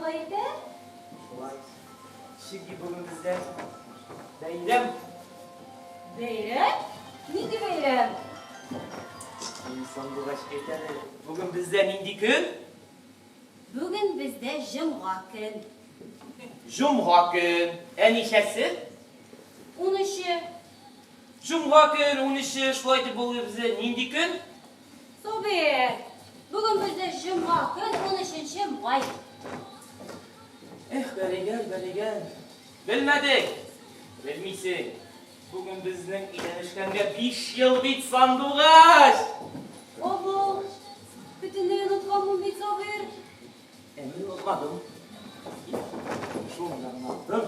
алай итә? Шулай. Чөнки бүген бездә бәйрәм. Бәйрәм? Нинди бәйрәм? Мин сандугач әйт әле, бүген бездә нинди көн? Бүген бездә җомга көн. Җомга көн. Ә ничәсе? Унөче. Җомга көн, унөче, шулай итеп бүген бездә нинди көн? Сабир, бүген бездә җомга көн, унөченче май. Эх, бәрегән, бәрегән. Белмәдек! Белмисең. Бүген безнең өйләнешкәнгә 5 ел бит, сандугач! Абау, бөтенләй онытканмын бит, Сабир. Ә мин онытмадым. Шунда гына тор.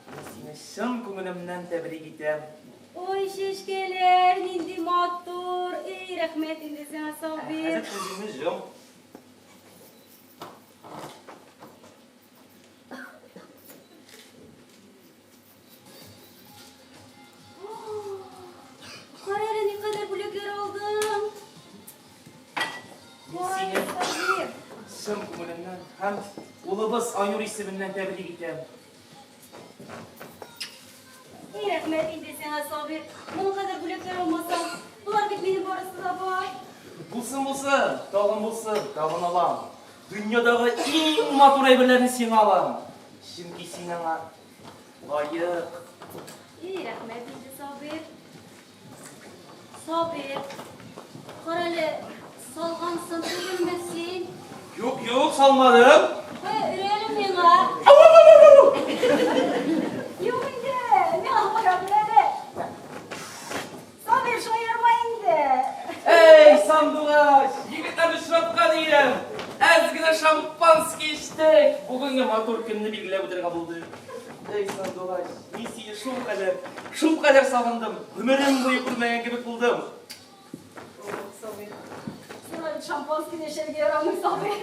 Мин сине чын күңелемнән тәбрик итәм. Ой, чәчкәләр, нинди матур! Эй, рәхмәт инде сиңа, Сабир. Хәзер күзеңне йом. Кара әле, никадәр бүләкләр алдым. Мин сине чын күңелемнән һәм улыбыз Айнур исеменнән тәбрик итәм. Эй, рәхмәт инде сиңа, Сабир. Моның кадәр бүләкләр алмасам, болар бит минем барысы да бар. Булсын, булсын, тагын булсын, тагын алам. Дөньядагы иң матур әйберләрне сиңа алам. Чөнки син аңа Лаек. И, рәхмәт инде, Сабир. Сабир, карале, салгансың түгелме син? Юк, юк, салмадым. Кая, өрәле миңа. Юк инде, миңа карап өрәле. Сабир, шаярма инде. Эй, сандугач, егетләрне очраткан идем. Әз генә шампанский эчтек. Бүгенге матур көнне билгеләп үтәргә булдык. Эй, сандугач, мин сине шулкадәр, шулкадәр сагындым. Гомерем буе күрмәгән кебек булдым. Сабир, сиңа бит шампанскийны эчәргә ярамый, Сабир.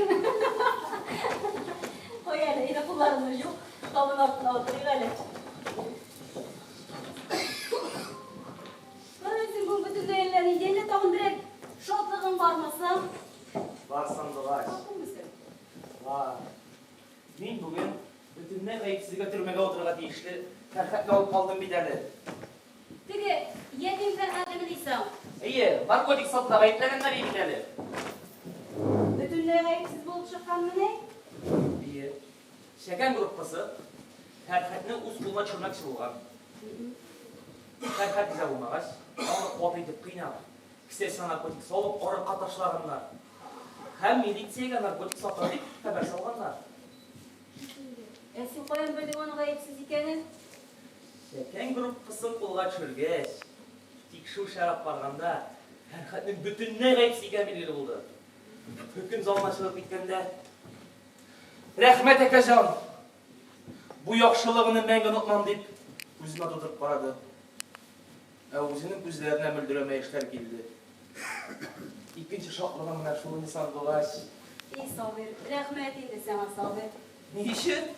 Кой әле, әйдә кулларыңны җу, табын артына утырыйк әле. Кара син бу бөтенләй әллә нинди, әллә тагын берәр шатлыгың бармы соң? Бар, сандугач. Шатлымы син? Бар. Мин бүген бөтенләй гаепсезгә төрмәгә утырырга тиешле Фәрхәтне алып калдым бит әле. Теге ятим Фәрхәтемени соң? Әйе, наркотик сатуда гаепләгәннәр иде бит әле. Бөтенләй гаепсез булып чыкканмыни? Әйе. Чәкән группасы Фәрхәтне үз кулына төшермәкче булган. Фәрхәт риза булмагач, аны каты итеп кыйнап, кесәсенә наркотик салып, арыкка ташлаганнар. Һәм милициягә наркотик сата дип хәбәр салганнар. Ә син каян белдең аның гаепсез икәнен? Чәкән группасын кулга төшергәч, тикшерү эшләре алып барганда, Фәрхәтнең бөтенләй гаепсез икәне билгеле булды. Хөкем залына чыгып киткәндә, Рәхмәт, әкәҗан! Бу яхшылыгыңны мәңге онытмам, дип, күземә тутырып карады. Ә үзенең күзләренә мөлдерәмә яшьләр килде. Икенче шатлыгым менә шул инде, сандугач. И, Сабир, рәхмәт инде сиңа, Сабир. Ни өчен?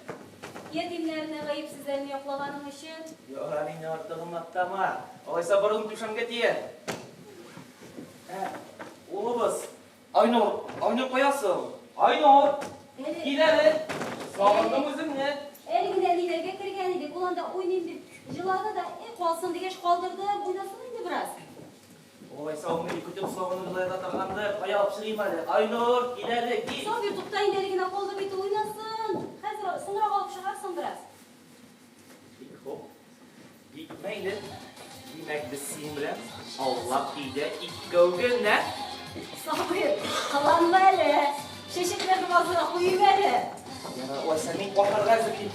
Ятимнәрне, гаепсезләрне яклаганың өчен. Ярар инде, артыгын мактама. Алайса борын түшәмгә тия. Ә, улыбыз, Айнур, Айнур кая соң? Айнур! Кил әле! Сагындым үзеңне. Әле генә әниләргә кергән идек, ул анда уйныйм дип җылады да, э, калсын дигәч калдырдым, уйнасын инде бераз. Алайса ул мине көтеп сагынып еларга торгандыр. Кая алып чыгыйм әле? Айнур, кил әле, кил. Сабир, тукта инде, әле генә калды бит ул, уйнасын. Хәзер соңрак алып чыгарсың бераз. Бик хуп. Бик мәйле. Димәк, без синең белән аулак өйдә икәү генә. Сабир, кыланма әле. Чәчәкләрне вазага куйыйм әле. Ярар, алайса мин ашарга әзерлим.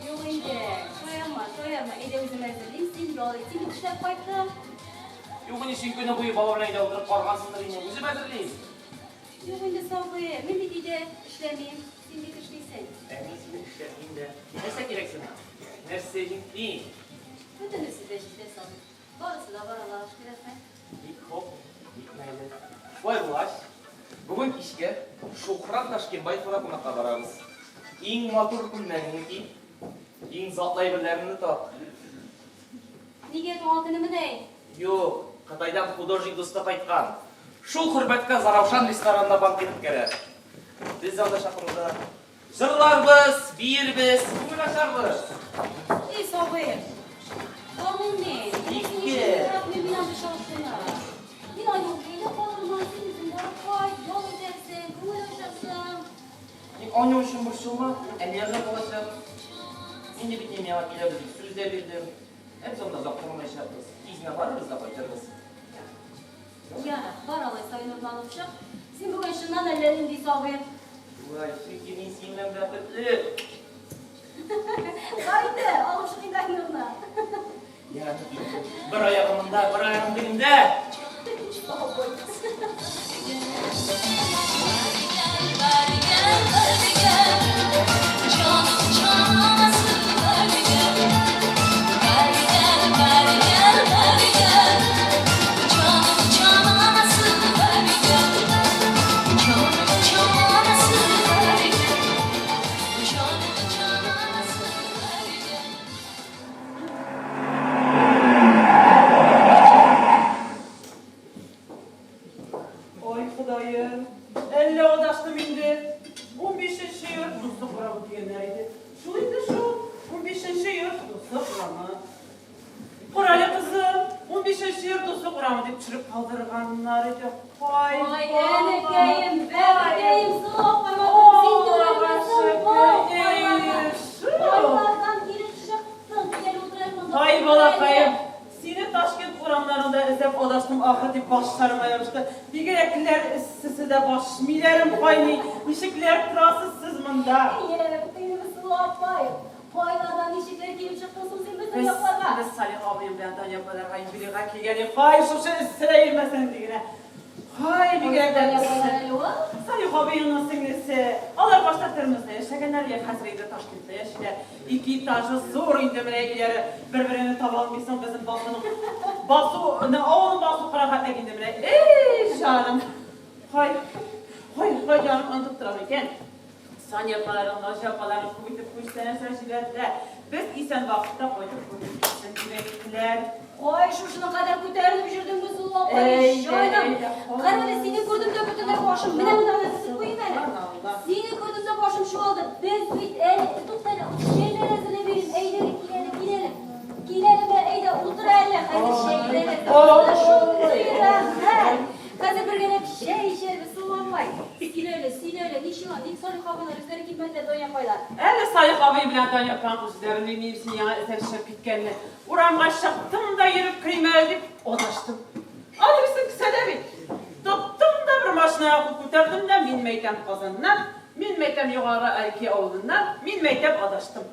Юк инде, шаярма, шаярма. Әйдә үзем әзерлим, син ял ит. Син бит эшләп кайттың. Юк инде, син көне буе бала белән өйдә утырып каргансыңдыр инде. Үзем әзерлим. Юк инде, Сабир, мин бит өйдә эшләмим. Син бит эшлисең. Ә мин сине эшләтмим дә. Нәрсә кирәк сиңа? Нәрсә җитми? Бөтенесе дә җитә, Сабир. Барысы да бар, Аллага шөкер, рәхмәт. Бик хуп, бик мәйле. Шулай булгач, бүген кичкә Шухрат Ташкенбаевларга кунакка барабыз. Иң матур күлмәгеңне ки, иң затлы әйберләреңне так. Нигә туган көнемени? Юк, Кытайдан художник дусты кайткан. Шул хөрмәткә Заравшан ресторанында банкет үткәрә. Без анда чакыруда. Җырларбыз, биербез, күңел ачарбыз. Эй, сабыр. Бармыйм мин. Ике. Яратмыйм мин андый шау-шуны. Мин аның өйдә калырмын, син үзең барып кайт, ял итәрсең, күңел ачарсың. Тик аның өчен борчылма, әниләр дә калачак. Инде бит мин миңа киләбез дип сүз дә бирдем. Ә без анда озак тормаячакбыз. Тиз генә барырбыз да кайтырбыз. Ярар, бар алайса, Айнурны алып чык. Син бүген чыннан әллә нинди сабыр. Шулай, чөнки мин синең белән бәхетле. Бар инде, алып чык инде Айнурны. Яратып йөрдем. Бер аягым монда, бер аягым тегендә. Сабыр. Ой, Ходаем, әллә адаштым инде. Унбишенче йорт Дуслык урамы дигәннәр иде. Шул инде шул, унбишенче йорт Дуслык урамы. Карале, кызым, унбишенче йорт Дуслык урамы дип төшереп калдырганнар иде. Кай, Ай, әнекәем, бәбкәем, сылу апам, син түгелме соң? Ой, кайлардан килеп чыктың? Кил әле, утыр әле монда. Һай, балакаем, сине Ташкент урамнарында эзләп адаштым ахры дип башларыма ябышты. Бигрәкләр эссесе дә баш миләрем кайный. Ничекләр торасыз сез монда? Әйе, бөтенебез, сылу апай. Кайлардан ничекләр килеп чыктың соң син безнең Без, якларга? без Салих абыем белән Таня апаларга юбилейга килгән идек. Һай, шушы эсседә йөрмәсәң ди генә. Һай, бигрәкләр эссе. Салих абыеңның сеңлесе. Алар башта Термезда яшәгәннәр, я хәзер инде Ташкентта яшиләр. Ике этажлы зур инде менә өйләре. Бер-береңне таба алмыйсың безнең басуның. Басу, авылның басу кыры хәтлек инде менә. Эй, җаным. Һай, һай, һай, җаным, онытып торам икән. Сания апаларың, Наҗия апаларың күп итеп күчтәнәчләр җибәрделәр. Без исән вакытта кайтып күреп китсен дип әйттеләр. Ай, шушының кадәр күтәрелеп йөрдеңме, Сылу апай? Әй, Җаным. әй, әй, Кара әле, сине күрдем дә бөтенләй башым. Менә монда гына тезеп куйыйм әле. Сине күрдем дә башым чуалды. Без бит әле, тукта әле, чәйләр әзерләп йөрим. Әйдә әле, кил әле, кил әле. Кил әле, мә, әйдә, утыр әле. Хәзер чәйләр әзерләп. Шундый рәхәт. Хәзер бергәләп чәй эчәрбез, Сылу апай. Сөйлә әле, сөйлә әле, ни сиңа, ник Салих абыйлар үзләре килмәделәр, Дания апайлар? Әле Салих абый белән Дания апаң үзләре минем сине яңа эзләп чыгып киткәнне. Урамга чыктым да йөреп керим әле дип адаштым. Адресың кесәдә бит. Тоттым да бер машинага кул күтәрдем дә, мин мәйтәм Казаннан, мин мәйтәм Югары Әлки авылыннан, мин мәйтәм адаштым.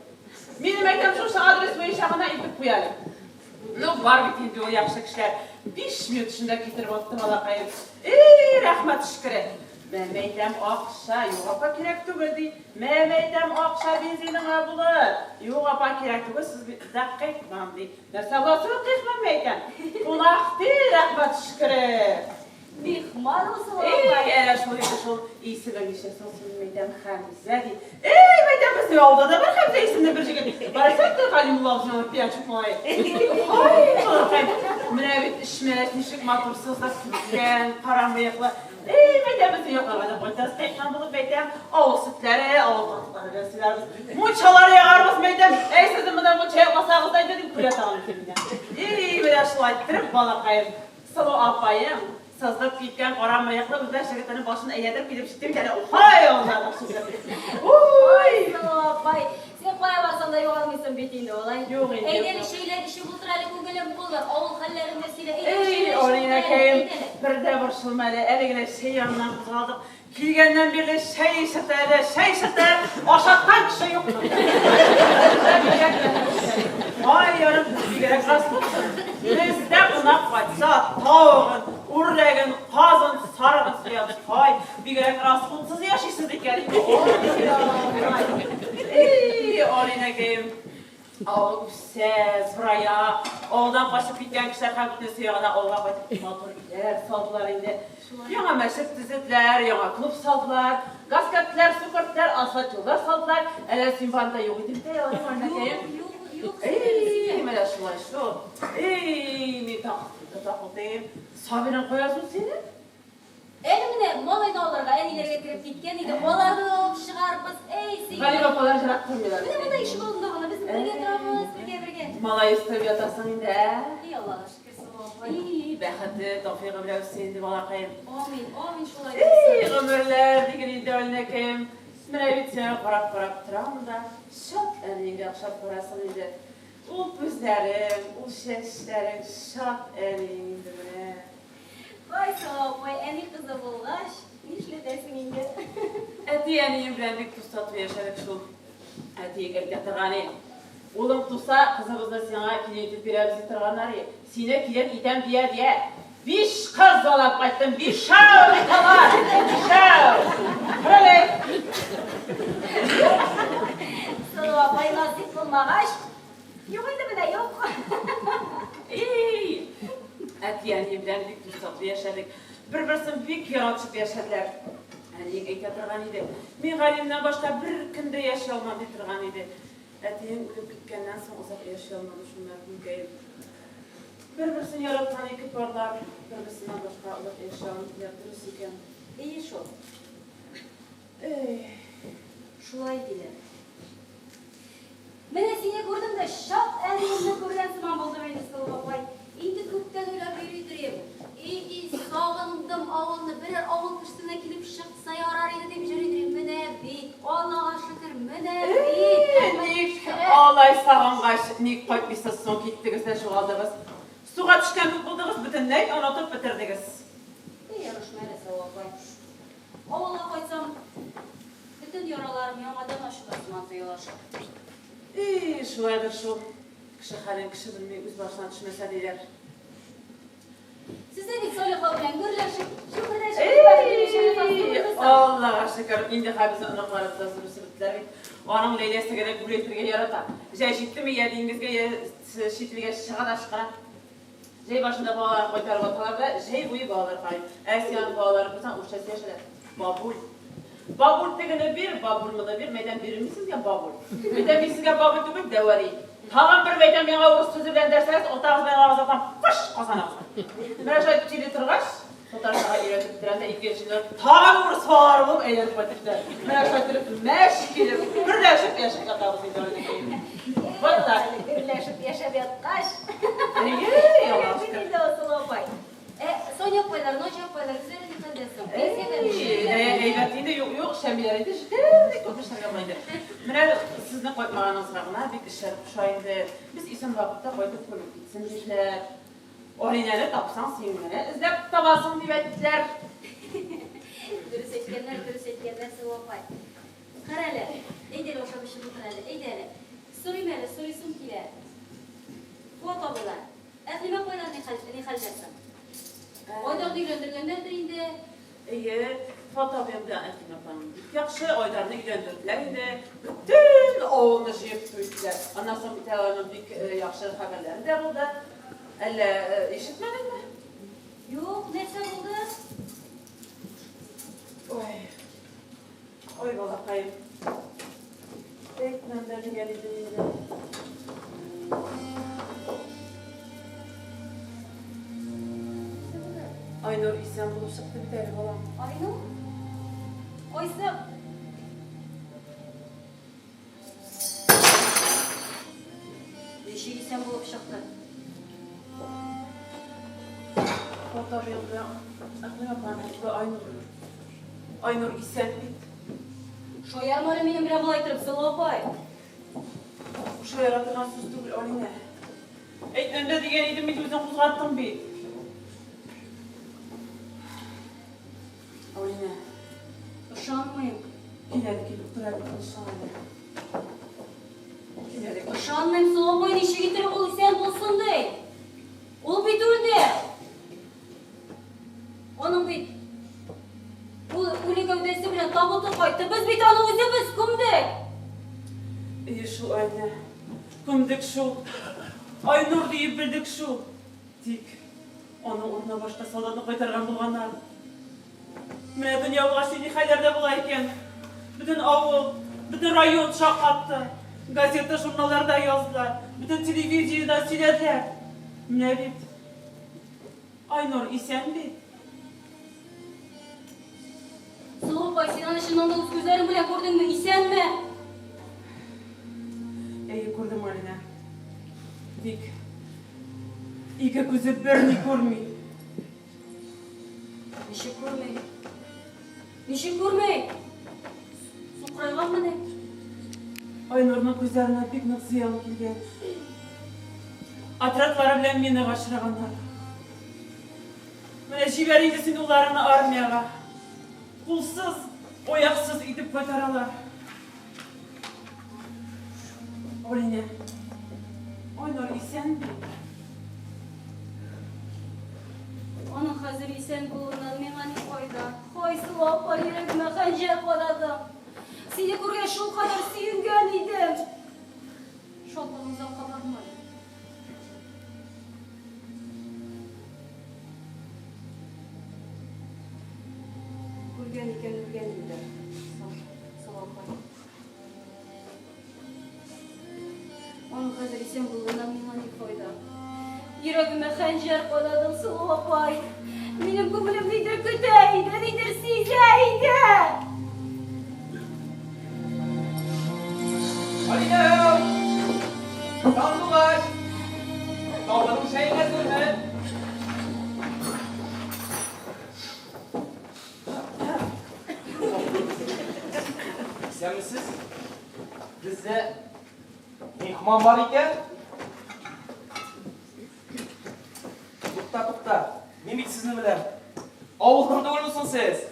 Минем мәйтәм шушы адрес буенча гына илтеп куй әле. Ну, бар бит инде ул яхшы кешеләр. 5 минут эчендә китереп атты балакаем. Эй, рәхмәт төшкере. Мә, мәйтәм, акча, юк, апа, кирәк түгел, ди. Мә, мәйтәм, акча бензиныңа булыр. Юк, апа, кирәк түгел, сез бит бездә кыйкмам, ди. Нәрсә буласы ул кыйкмам, мәйтәм. Кунак, ди, рәхмәт төшкере. Михман ул, Сылу Эй, апай. әнә шул инде шул. Исеме ничек соң синең, мәйтәм, Хәмзә, ди. Эй, мәйтәм, безнең авылда да бар Хәмзә исемле бер җегет. Барсак та Галимулла абзыйның пиянчик малае. Ай, балакай, менә бит эчмәс, ничек матур сызлап киткән, кара мыеклы. Эй, мәйтәм, безнең якларга да кайтасыз, кайткан булып, мәйтәм, авыл сөтләре, авыл кортлары белән сыйларбыз. Мунчалар ягарбыз, мәйтәм. Әй, сезнең монда мунча якмасагыз да инде, дип көлә тагын үзе миннән. Эй, менә шулай иттереп, балакаем, сылу апаем, Сызлып киткән кара мыеклы үзбәк җегетенең башын әйләндереп килеп җитте бит әле. Һай, Алланың сүзе. Ой, Сылу апай, син кая барсаң да югалмыйсың бит инде, алай. Юк инде. Әйдә әле, чәйләр эчеп утыр әле, күңелем булыр. Авыл хәлләрен дә сөйлә. Әйдә, Эй, чәйләр эчеп утыр әле, Алинәкәем, әйдә әле. бер дә борчылма әле, әле генә чәй яныннан кузгалдык. Килгәннән бирле чәй эчертә дә, чәй эчертә, ашаткан кеше юк. Ай, ярым, бигрәк раслыксың. Бездә кунак кайтса, тавыгын, үрләген, казын, сарыгын суябыз. Ай, бигрәк расхудсыз яшисез икән. Эй, Алинәкәем, Авыл үсә, зурая. Авылдан качып киткән кешеләр һәм бөтенесе ягына авылга кайтып матур өйләр салдылар инде. Яңа мәчет төзеделәр, яңа клуб салдылар, газ керттеләр, су керттеләр, асфальт юллар салдылар. Әллә син барында юк идең дә, Алинәкәем? Юк, юк, юк. Эй, менә шулай шул. Эй, мин тагын. Тотакылтыйм. Сабираң кая соң синең? Әле менә малайны алырга әниләргә кереп киткән иде. Аларны да алып чыгарбыз. Әй, син. Галимә апалар җырак тормыйлар. Менә монда ишек алдында гына без бергә торабыз, бергә, бергә. Малай өстерәп ятасың инде, ә? И Аллага шөкер, Сылу апай. И, бәхете, тәүфыйгы белән үссен инде балакаем. Амин, амин шулай Эй, булсын. гомерләр диген инде, Алинәкәем. Менә бит сиңа карап-карап торам да, чат әниеңгә охшап барасың инде. Ул күзләрең, ул чәчләрең, чат әниең инде менә. Ой, Сылу апай, әни кызы булгач, нишләтәсең инде? Әти-әнием белән бик дус-тату яшәдек шул. Әтиең әйтә торган иде. Улың туса, кызыбызны сиңа килен итеп бирәбез ди торганнар иде. Сине килен итәм дия-дия. Биш кыз алып кайттым, бишәү бит алар! Бишәү! Күрәле! Сылу апай, насыйп булмагач, Юк инде менә, юк. Эй! Әти-әнием белән бик дус-тату яшәдек. Бер-берсен бик яратышып яшәделәр. Әниең әйтә торган иде, мин Галимнән башка беркем дә яши алмам, ди торган иде. Әтиең үлеп киткәннән соң озак яши алмады шул мәрхүмкәем. Бер-берсен яраткан ике парлар бер-берсеннән башка озак яши алмый диләр, дөрес икән. Әйе шул. Эй! Шулай диләр. Менә сине күрдем дә, чак әниемне күргән сыман булдым инде, Сылу апай. Инде күптән уйлап йөри торыйм. И-и, сагындым авылны, берәр авыл кешесенә килеп чыкса ярар иде дип йөри торыйм. Менә бит, Аллага шөкер, менә бит. Э, ник алай сагынгач, ник кайтмыйсыз соң, киттегез дә югалдыгыз. Суга төшкән күк булдыгыз, бөтенләй онытып бетердегез. И, ярышма әле, Сылу апай. Авылга кайтсам, бөтен яраларым яңадан ачыла сыман тоела шул. И, шулайдыр шул. Кеше хәлен кеше белми, үз башына төшмәсә, диләр. Сез дә бит Салихов белән гөрләшеп, чүперләшеп, Эй, Аллага шөкер, инде хәзер безнең оныкларыбыз да зур үсеп беттеләр бит. Аның Ләйләсе генә гүр әйтергә ярата. Җәй җиттеме, я диңгезгә, я чит илгә чыга да чыга. Җәй башында балаларын кайтарып аталар да, җәй буе балалар карый. Ә син аның балаларын күрсәң, урысча сөйләшәләр. Бабуль. Бабуль тегене бир, бабуль моны бир, мәйтәм, бирмим сезгә бабуль. Мәйтәм, мин сезгә бабуль түгел, дәвәри. Тагын бер мәйтәм, миңа урыс сүзе белән дәшсәгез, атагыз белән анагызга атам, пыш, казаныгызга. Менә шулай итеп сөйли торгач, татарчага өйрәтеп бетерәм дә, икенче елны тагын урыс балалары булып әйләнеп кайтып китә. Менә шулай итеп мәш килеп, гөрләшеп яшәп ятабыз инде әнекәем. Вот так. Гөрләшеп яшәп яткач. Әйе, Аллага шөкер. Инде Асыл апай. Ә Соня апайлар, Наҗия апайлар үзләре ни хәлдә соң? Әйбәт инде, юк, юк, эшләмиләр инде, җитәрлек күп эшләргә була инде. Менә сезнең кайтмаганыгызга гына бик эшләр куша инде. Без исән вакытта кайтып күреп китсен диделәр. Алинәне тапсаң, син генә эзләп табасың, дип әйттеләр. Дөрес әйткәннәр, дөрес әйткәннәр, Сылу апай. Кара әле, әйдә әле ашап эчеп утыр әле, әйдә әле. Сорыйм әле, сорыйсым килә. Фуат абыйлар, Әкълимә апайлар ни хәл, ни хәлдә соң? Айдарны өйләндергәннәрдер инде. Әйе, Фуат абыем белән Әкълимә апаң бик яхшы, Айдарны өйләндерделәр инде. Бөтен авылны җыеп туй иттеләр. Аннан соң бит аларның бик яхшы хәбәрләре дә булды. Әллә ишетмәдеңме? Юк, нәрсә булды? Ой. Ой, балакаем. Әйтмәм дә дигән идем инде. Айнур исән булып чыкты бит әле, балам. Айнур? Кайсы? Ничек исән булып чыкты? Фото белән Әхмәт апаның улы Айнур. Айнур исән бит. Шаярма әле минем белән болай торып, Сылу апай. Шаяра торган сүз түгел, Алинә. Әйтмәм дә дигән идем бит, үзең кузгаттың бит. Алинә. Ышанмыйм. Кил әле, кил, утыр әле, тынычлан әле. Кил әле. Ышанмыйм, Сылу апай, ничек итеп ул исән булсын ди? Ул бит үлде. Аның бит ул үле гәүдәсе белән табуты кайтты. Без бит аны үзебез күмдек. Әйе шул, Алинә. Күмдек шул. Айнур диеп белдек шул. Тик аның урынына башка солдатны кайтарган булганнар. Менә дөнья булгач нинди хәлләр дә була икән. Бөтен авыл, бөтен район шаккатты. Газета, журналларда яздылар, бөтен телевидениедә сөйләделәр. Менә бит. Айнур исән бит. Сылу апай, син аны чыннан да үз күзләрең белән күрдеңме? Исәнме? Әйе, күрдем, Алинә. Тик ике күзе берни күрми. Ничек күрми? Ничек күрми? Сукырайганмыни? Айнурның күзләренә бик нык зыян килгән. Отрядлары белән минага очраганнар. Менә җибәр инде син улларыңны армиягә. Кулсыз, аяксыз итеп кайтаралар. Алинә, Айнур исән бит. Аның хәзер исән булуыннан миңа ни файда? Һай, Сылу апа, йөрәгемә хәнҗәр кададың. Сине күргәч шулкадәр сөенгән идем. Шатлыгым озакка бармады. Үлгән икән, үлгән инде. Сылу апай. Аның хәзер исән булуыннан миңа ни файда? Йөрәгемә хәнҗәр кададың, Сылу апай. Минем күңелем нидер көтә иде, нидер сизә иде. Алинә! Сандугач! Табының чәең әзерме? Исәнмесез? Бездә михман бар икән. Тукта, тукта. Мин бит сезне беләм. Авылдан түгелме соң сез?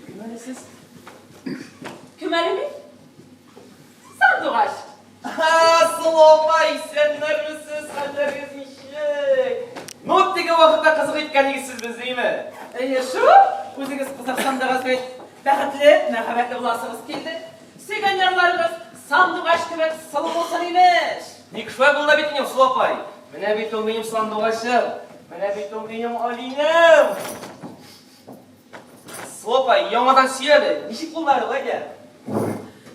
Кем әле сез? Кем әле мин? Сандугач. Сылу апа, исәннәрмесез, хәлләрегез ничек? Ну, теге вакытта кызык иткән идегез сез безне, име? Әйе шул, үзегез кызыксандыгыз бит. Бәхетле, мәхәббәтле буласыгыз килде. Сөйгән ярларыгыз сандугач кебек сылу булсын, имеш. Ник шулай булды бит минем, Сылу апай. Менә бит ул минем сандугачым. Менә бит ул минем Алинәм. Сылу апай, яңадан сөй әле. Ничек булды әле ул, әйдә?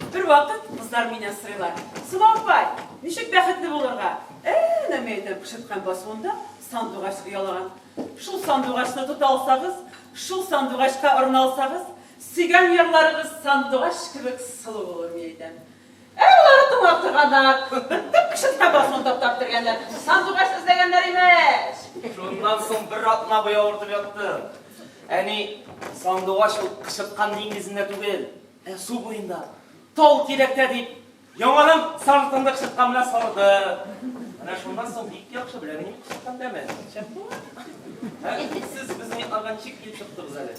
Бервакыт кызлар миннән сорыйлар, Сылу апай, ничек бәхетле булырга? Әнә, мин әйтәм, кычыткан басуында сандугач оялаган. Шул сандугачны тота алсагыз, шул сандугачка орына алсагыз, сөйгән ярларыгыз сандугач кебек сылу булыр, мин әйтәм. Ә болары тыңлап торганнар, бөтен кычыткан басуын таптап бетергәннәр, сандугач эзләгәннәр, имеш. Шуннан соң бер атна буе авыртып яттым. Әни, сандугач ул кычыткан диңгезендә түгел, ә су буенда, тал тирәктә дип, яңадан сарытынды кычыткан белән сарды. Менә шуннан соң бик яхшы беләм мин кычыткан тәмен. Шәп була. Ә сез безнең якларга ничек килеп чыктыгыз әле?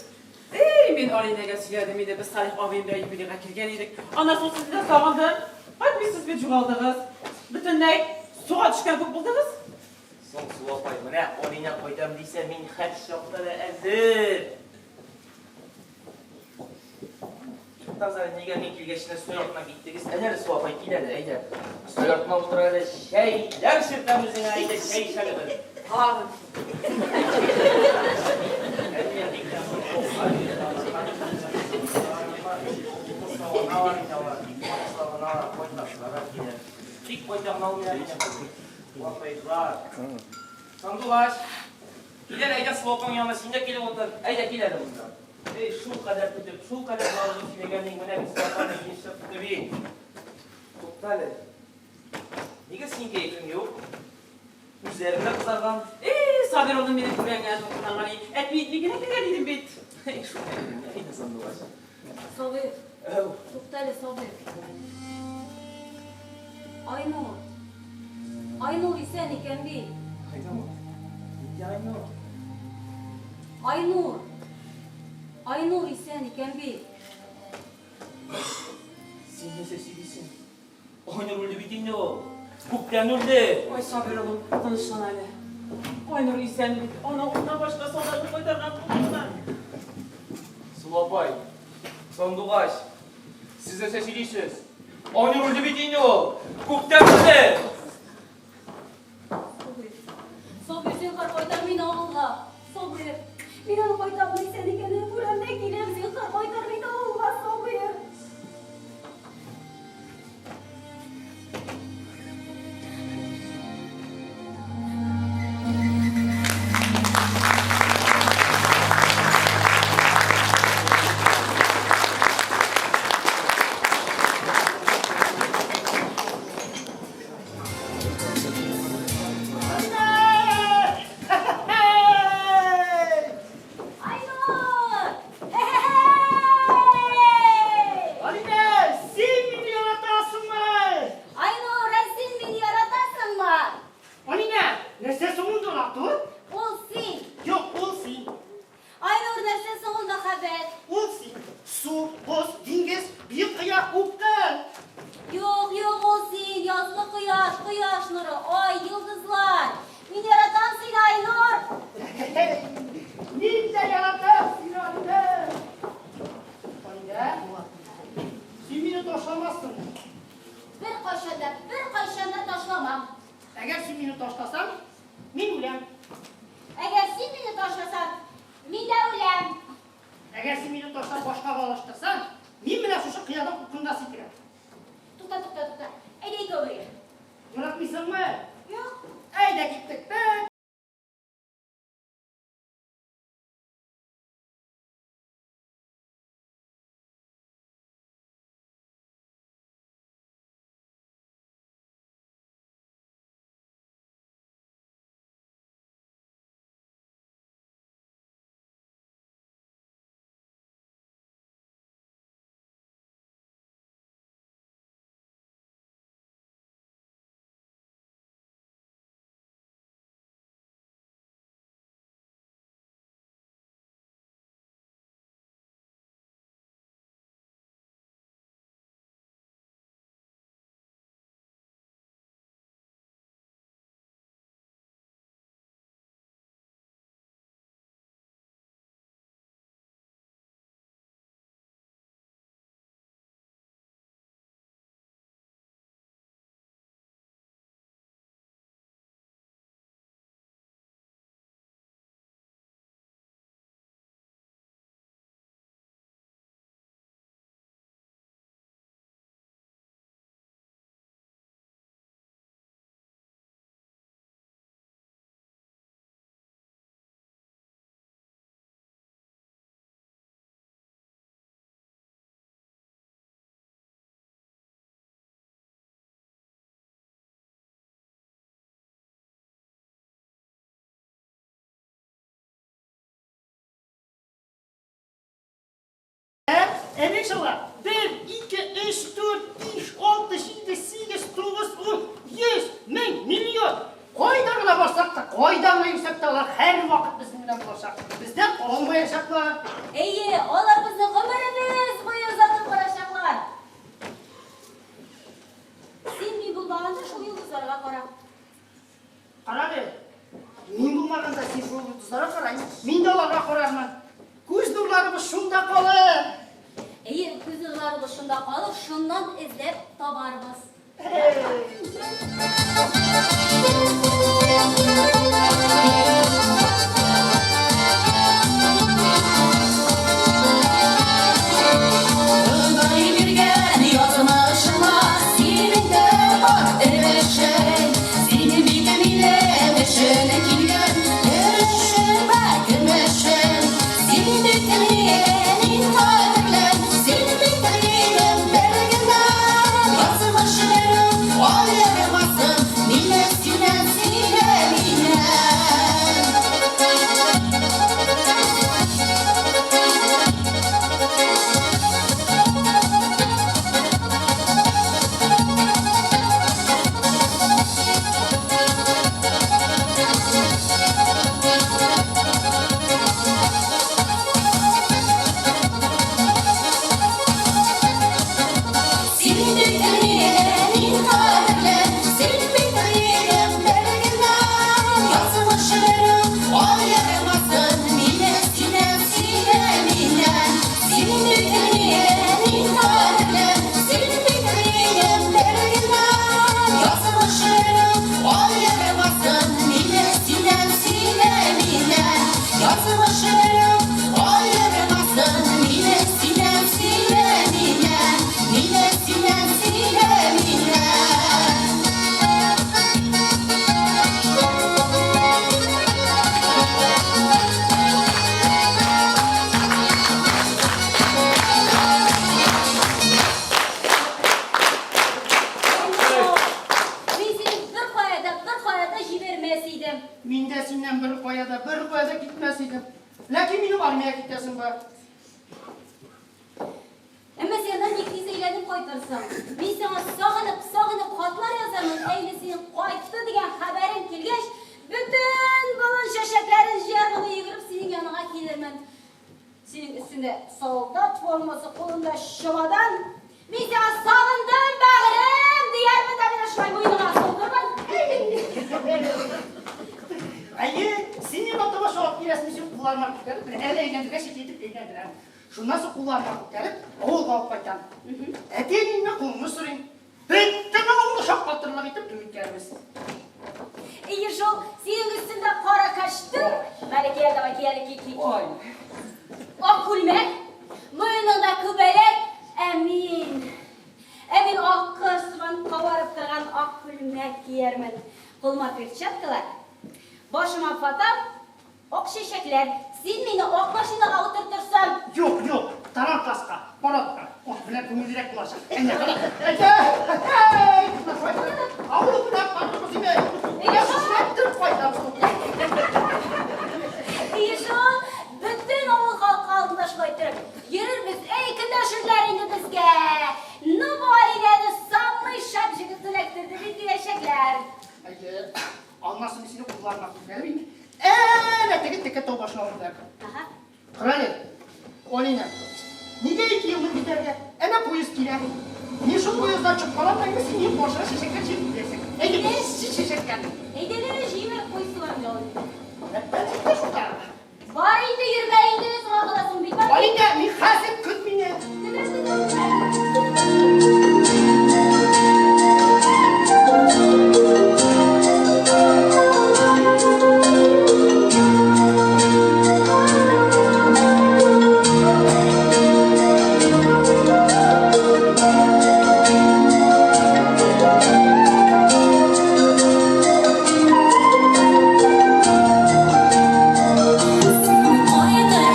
Эй, мин Алинәгә сөйләдем инде, без Салих абыем белән юбилейга килгән идек. Аннан соң сезне дә сагындым. Кайтмыйсыз бит, югалдыгыз. Бөтенләй суга төшкән күк булдыгыз. Соң, Сылу апай, менә Алинә кайтам дисә, мин һәр чакта да әзер. Туктагыз әле, нигә мин килгәч кенә өстәл артына киттегез? Әнә әле, Сылу апай, кил әле, әйдә. Өстәл артына утыр әле, чәйләр эчертәм үзеңә, әйдә, чәй эчәле бер. Тагын. Тик кайта гына алмыйлар икән. Вафайлар. Сандугач. Кил әле, әйдә Сылу янына син дә килеп утыр. Әйдә, кил әле монда. Эй, шул кадәр көтеп, шул кадәр зарыгып сөйләгәнең менә бит Сылу апаны килеп чыкты бит. Тукта әле. Нигә синең кәефең юк? Күзләрең дә кызарган. Эй, Сабир улым мине күргәнгә дулкынланган. Әтми итми генә килгән идем бит. Эй, шул әйдә, Сандугач. Сабир. Әү. Туктале, Сабир. Айнур. Айнур исән икән бит. Айнур. Нинди Айнур? Айнур. Айнур исән икән бит. Син нәрсә сөйлисең? Айнур үлде бит инде ул. Күптән үлде. Ой, Сабир улым, тынычлан әле. Айнур исән бит. Аның урынына башка солдатны кайтарган булганнар. Сылу апай, Сандугач, сез нәрсә сөйлисез? Айнур үлде бит инде ул. Күптән үлде. Сабир. Сабир, зинһар, кайтар мине авылга. Сабир. Мин аны кайтамын исән икәнен күрәм дә киләм, зинһар, кайтар мине авылга, Сабир. Нәрсә соң ул ярату? Ул син. Юк, ул син. Айнур, нәрсә соң ул мәхәббәт? Ул син. Су, боз, диңгез, биек кыя, упкын. Юк, юк, ул син, язгы кояш, кояш нуры, ай, йолдызлар. Мин яратам сине, Айнур. Мин дә яратам сине, Айнур. Айда, син мине ташламассың. Беркайчан да, беркайчан да ташламам. Әгәр син мине ташласаң, мин үләм. Әгәр син мине ташласаң, мин дә үләм. Әгәр син мине ташлап башкага алыштырсаң, мин менә шушы кыядан упкынга сикерәм. Тукта, тукта, тукта. Әйдә икәү бергә. Яратмыйсыңмы? Юк. Әйдә киттек. Бер. Әнә иншалла. Бер, ике, өч, дүрт, биш, алты, җиде, сигез, тугыз, ун, йөз, мең, миллион. Кайда гына барсак та, кайда гына йөрсәк тә, алар һәрвакыт безнең белән булачак. Бездән калмаячаклар. Әйе, алар безне гомеребез буе озатып барачаклар. Син мин булмаганда шул йолдызларга кара. Кара әле. Мин булмаганда син шул йолдызларга кара. Мин дә аларга карармын. Күз нурларыбыз шунда калыр. Әйе, күз нурларыбыз шунда калыр, шуннан эзләп табарбыз. Ходай биргән язмышыма синең дә бар өлешең. Син бит минем өчен килгән өлешем вә көмешем. Син бит минем иң кадерлем, син бит минем бер генәм. Язмыш берүк аермасын мине синнән, сине миннән. Син бит минем иң кадерлем, син бит минем бер генәм. Язмыш берүк аермасын мине синнән, сине миннән. Син бит минем иң кадерлем, син бит минем бер генәм. Язмыш берүк аермасын мине синнән, сине миннән. Язмыш берүк аермасын мине синнән, сине миннән. Мине синнән, сине миннән. Айнур, мин сине беркая да, беркая да җибәрмәс идем. Мин дә синнән беркая да, беркая да китмәс идем. Ләкин минем армиягә китәсем бар. Әмма син аннан бик тиз әйләнеп кайтырсың. Мин сиңа сагынып, сагынып хатлар язармын, ә инде синең кайтты дигән хәбәрең килгәч, Өстендә солдат формасы, кулында чемодан. Мин сиңа сагындым, бәгырем, диярмен дә менә шулай муеныңа асылырмын. Әйе, син миңа таба чабып киләсең, син кулларыңа күтәреп, менә әле әйләндергәч итеп әйләндерәм. Шуннан соң кулларыңа күтәреп, авылга алып кайтам. Әти-әниемнән кулыңны сорыйм. Бөтен авылны шаккатырлык итеп туй үткәрербез. Ие шул, синең өстендә кара костюм. Мәликә, давай ки әле, ки, ки, ки. Ой. Ак күлмәк, муеныңда күбәләк, ә мин... Ә мин ак кыш сыман кабарып торган ак күлмәк киярмен. Кулыма перчаткалар, башыма фата, ак чәчәкләр. Син мине ак машинага утыртырсың. Юк, юк, тарантаска, парадка. Ат белән күңеллерәк булачак. Әнә, кара. Әйдә! Әй! Авыл белән кайтырбыз инде. Яшьләп кайтабыз. Ие шул, бөтен авыл халкы алдында шулай иттереп йөрербез. Әй, көнләшерләр инде безгә. Ну, бу Алинәне самый шәп җегет эләктерде бит диячәкләр. Әйе, аннан соң сине кулларына күтәреп инде. Әнә теге текә тау башына алып китәр. Ага. Кара әле, Алинә, нигә ике елны көтәргә? Әнә поезд килә. Мин шул поезддан чыгып калам да инде син минем башыңа чәчәкләр җыеп киләсең. Әйдә, син чәчәкләрне. Әйдә генә җыймыйк куйсылар инде алай. Рәттән җитте шунда. Бар инде, йөрмә инде, соңга каласың бит. Бар. Алинә, мин хәзер көт мине. Көтәм, көтәм.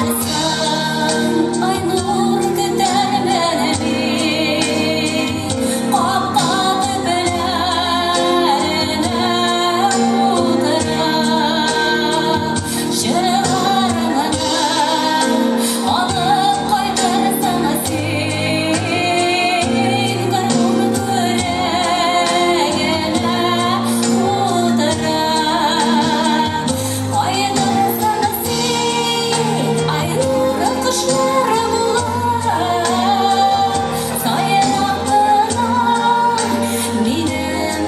Кайтырсың, Айнур, көтәрмен мин. Капка төпләренә утырып, җырларымны алып кайтырсың син. Гармун күрәгенә утырып, кайтырсың син, Айнур, кошлар булып, сайрап кына минем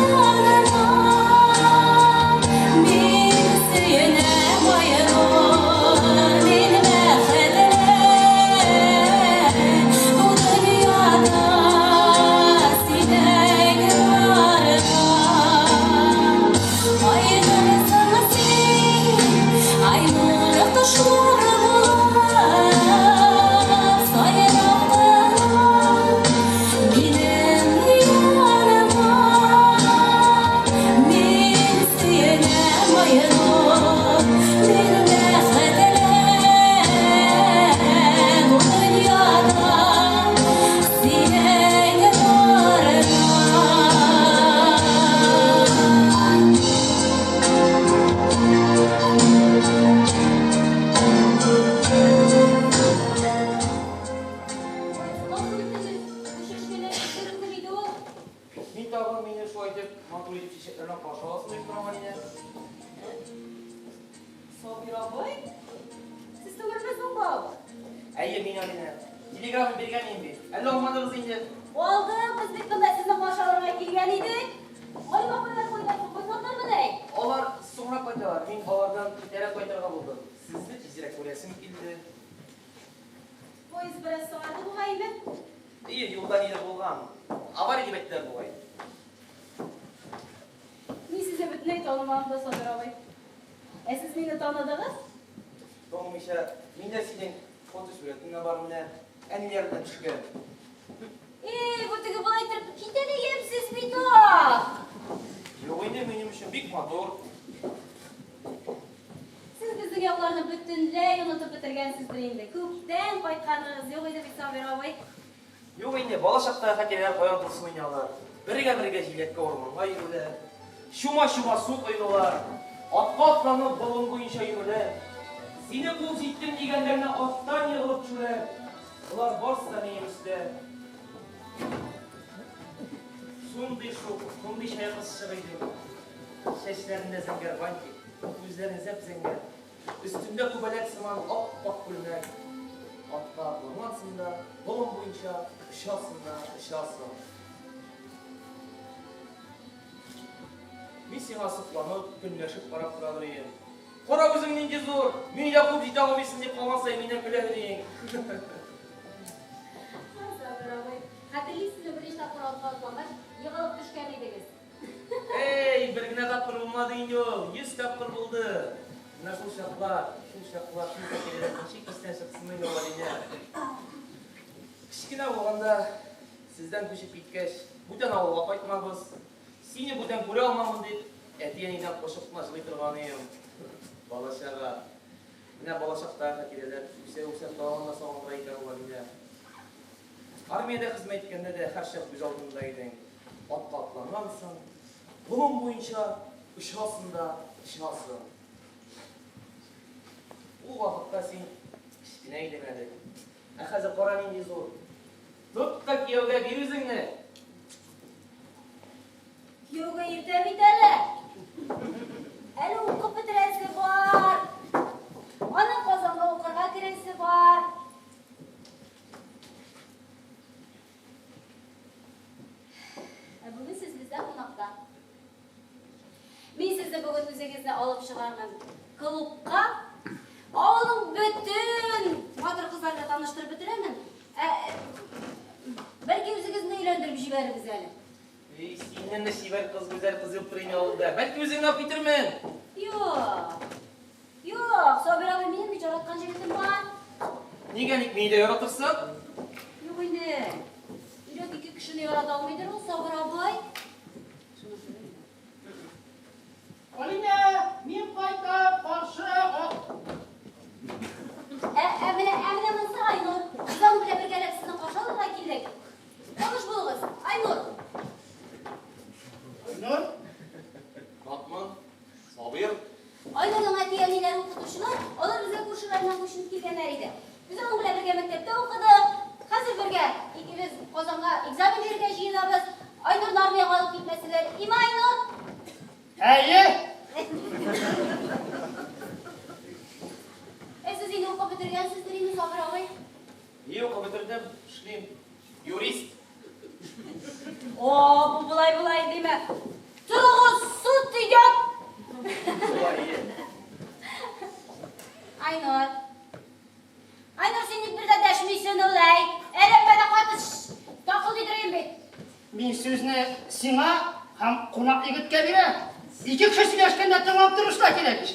яныма. Мин сөенәм, Айнур, мин бәхетле, бу дөньяда синең барда. Кайтырсың син, Айнур, кошлар булып, сайрап кына минем яныма. Мин сөенәм, Айнур, мин бәхетле, бу дөньяда синең барда. Гафу итегез, бу чәчкәләр сезнең иде ул. Мин тагын мине шулай итеп, матур итеп чәчәкләрне каршы аласың дип торам, Алинә. Сабир абый, сез түгелме соң бу? Әйе, мин, Алинә. Телеграмма биргән идем бит. Әллә алмадыгыз инде? Алдык, без бит монда сезне каршы алырга килгән идек. Галим апайлар кайда соң? Кайтмадылармыни? Алар соңрак кайталар. Мин алардан иртәрәк кайтырга булдым. Сезне тизрәк күрәсем килде. Поезд бераз соңарды бугай инде. Әйе, юлда нидер булган. Авария дип әйттеләр бугай. Мин сезне бөтенләй танымадым да, Сабир абый. Ә сез мине таныдыгыз? Танымыйча, миндә синең фотосурәтең дә бар менә. Әниләр белән төшкән. Эй, бу теге болай итеп китә дә ямьсез бит ул. Юк инде, минем өчен бик матур. Сез безнең якларны бөтенләй онытып бетергәнсездер инде. Күптән кайтканыгыз юк иде бит, Сабир абый. Юк инде, бала чактагы хатирәләр каян торсын инде алар. Бергә-бергә җиләккә урманга йөрүләр, чума-чума су коенулар, атка атланып болын буенча йөрүләр, сине куып җиттем дигәндә генә аттан егылып төшүләр. Болар барысы да минем өстә. Шундый шук, шундый чая кызчык иде ул. Чәчләрендә зәңгәр бантик, күзләре зәп-зәңгәр. Өстендә күбәләк сыман ап-ак күлмәк. Атка атлангансың да, болын буенча очасың да очасың. Мин сиңа сокланып, көнләшеп карап торадыр идем. Кара үзең нинди зур, мине дә куып җитә алмыйсың дип калган саен миннән көлә идең. Сабыр абый, хәтерлисезме, беренче тапкыр атка атлангач, егылып төшкән идегез. Эй, бер генә тапкыр булмады инде ул, 100 тапкыр булды. Менә шул чаклар, шул чаклар, шул хатирәләр ничек истән чыксын инде ул, Алинә. Кечкенә булганда, сездән күчеп киткәч, бүтән авылга кайтмабыз, сине бүтән күрә алмамын дип, әти-әнидән качып кына җылый торган идем. Балачага. Менә балачактагы хатирәләр үсә-үсә тагын да сагындыра икән ул, Алинә. Армиядә хезмәт иткәндә дә һәрчак күз алдымда идең. Атка атлангансың, болын буенча очасың да очасың. Ул вакытта син кечкенә идең әле. Ә хәзер кара нинди зур. Тот та кияүгә бир үзеңне. Кияүгә иртә бит әле. Әле укып бетерәсе бар. Аның Казанга укырга керәсе бар. Ә бүген сез бездә кунакта. Мин сезне бүген үзегезне алып чыгармын клубка. Авылның бөтен матур кызлары белән таныштырып бетерәмен. Ә, бәлки үзегезне өйләндереп җибәрербез әле. Эй, синнән дә чибәр кыз, гүзәл кыз юктыр инде авылда. Бәлки үзеңне алып китермен. Юк. Юк, Сабир абый, минем бит яраткан җегетем бар. Нигә ник мине дә яратырсың? Юк инде. Йөрәк ике кешене ярата алмыйдыр ул, Сабыр абый. Алинә, мин кайтам, каршы ал. Ә, ә менә, ә менә монысы Айнур. Без аның белән бергәләп сезне каршы алырга килдек. Таныш булыгыз, Айнур. Айнур? Батман, Сабир. Айнурның әти-әниләре укытучылар, алар безгә күршеләреннән күченеп килгәннәр иде. Без аның белән бергә мәктәптә укыдык. Хәзер бергә икебез Казанга экзамен бирергә җыенабыз. Айнурны армиягә алып китмәсәләр, име, Айнур? Әйе. Ә сез инде укып бетергәнсездер инде, Сабир абый? Әйе, укып бетердем, эшлим. Юрист. О, бу болай болай димә. Торыгыз, суд идет! Шулай, әйе. Айнур. Айнур, син ник бер дә дәшмисең улай? Әләпәдә каты такыл дидерим бит. Мин сүзне сиңа һәм кунак егеткә бирәм. Ике кеше сөйләшкәндә тыңлап торыш та кирәк ич.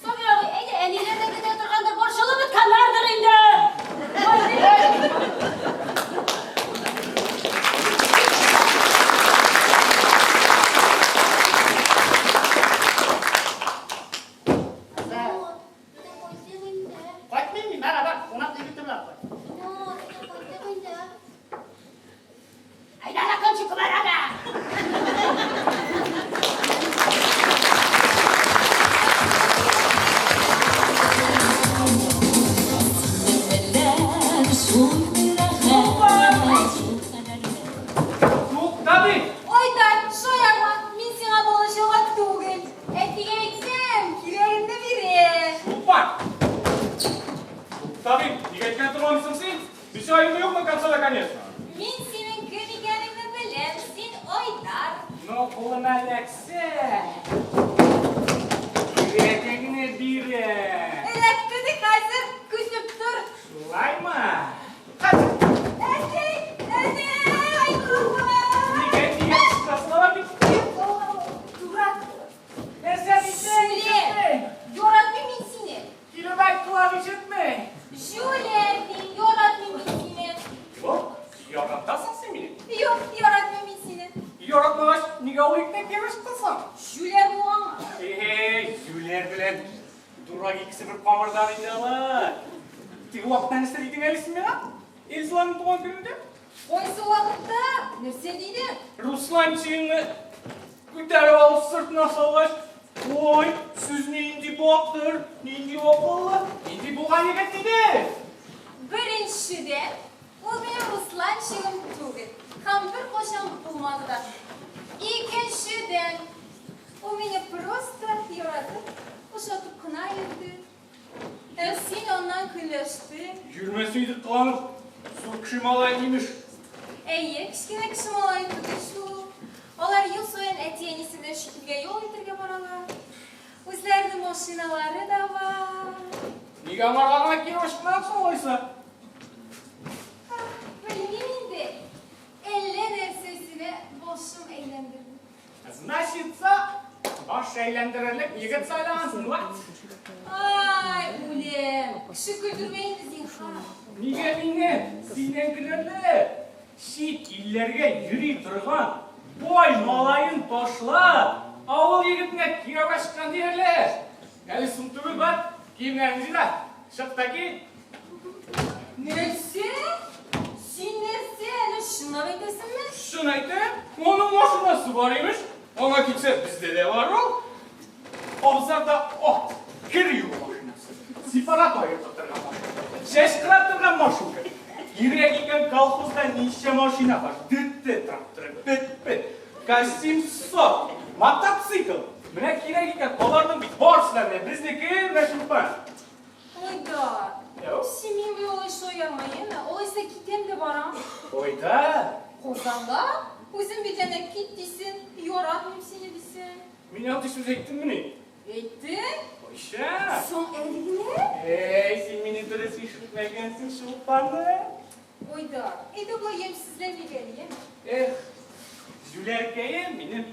Сабир абый, әйдә, әниләр дә көтә торгандыр, борчылып беткәннәрдер инде. Кайтмыйм мин, мәрхәбә, кунак егете белән кайт. Әйдә, кончик күмәрәгә! Тукта бит! Айдар, шаярма, мин сиңа балачага түгел. Әтигә әйтсәм, кирәгеңне бирер. Тукта! Тукта бит! Нигә әйткән тормамыйсың син? Мин сиңа юлы юкмы конца да конечно? Мин синең кем икәнеңне беләм, син Айдар. Ну, кулыма эләксә, кирәгеңне бирәм. Эләкте ди хәзер, көтеп тор. Шулаймы? Әти, әни, Айдар. Нигә, нигә кычкырасың алай бит? Дурак. Нәрсә дисең? Җүләр! Яратмыйм мин сине. Килеп әйт, колак ишетми. Җүләр мин, яратмыйм мин сине. Юк, яратасың син мине. Юк, яратмыйм мин сине. Яратмагач, нигә ул егетне кияүгә чыктың? Җүләр булганга. Эй, җүләр белән дурак икесе бер камырдан инде алар. Теге вакытта нәрсә дидең әле син миңа? Эльзаларның туган көнендә? Кайсы вакытта? Нәрсә дидең? Русланчигыңны күтәреп алып сыртына салгач, ой, сез нинди батыр, нинди акыллы, нинди булган егет диде. Беренчедән, ул минем Русланчигым түгел һәм беркайчан булмады да. Икенчедән, ул мине просто яратып, ошатып кына йөрде. Читкә ял итәргә баралар. Үзләренең машиналары да бар. Нигә аңарга гына кияүгә чыкмадың соң алайса? Белмим инде. Әллә нәрсәсенә башым әйләндерде. Значится, баш әйләндерерлек егет сайлагансың, ват! Ай, үлем! Кеше көлдермә инде, зинһар. Нигә мине синнән көләрләр? Чит илләргә йөри торган бай малаен ташлап, авыл егетенә кияүгә чыккан диярләр. Әле соң түгел, бар, киемнәреңне җыйна, чык та кит. Нәрсә? Син нәрсә, әле чынлап әйтәсеңме? Чын әйтәм, аның машинасы бар имеш. Аңа китсә, бездә дә бар ул. Абзарда ат, кер юу машинасы, сепарат аерта торган машина, чәч кыра торган машинка. Кирәк икән, колхозда ничә машина бар. ДТ тракторы, ПТП, К-700, мотоцикл. Менә кирәк икән, аларның бит барысы да менә безнеке, менә Чулпан. Айдар, син мин белән алай шаярма, яме? Алайса китәм дә барам. Кайда? Казанга. Үзең бит әнә кит дисең, яратмыйм сине дисең. Мин андый сүз әйттеммени? Әйттең. Кайчан? Соң әле генә. Әй, син мине дөрес ишетмәгәнсең, Чулпаным. Айдар, әйдә болай ямьсезләнмик әле, яме? Эх, җүләркәем минем.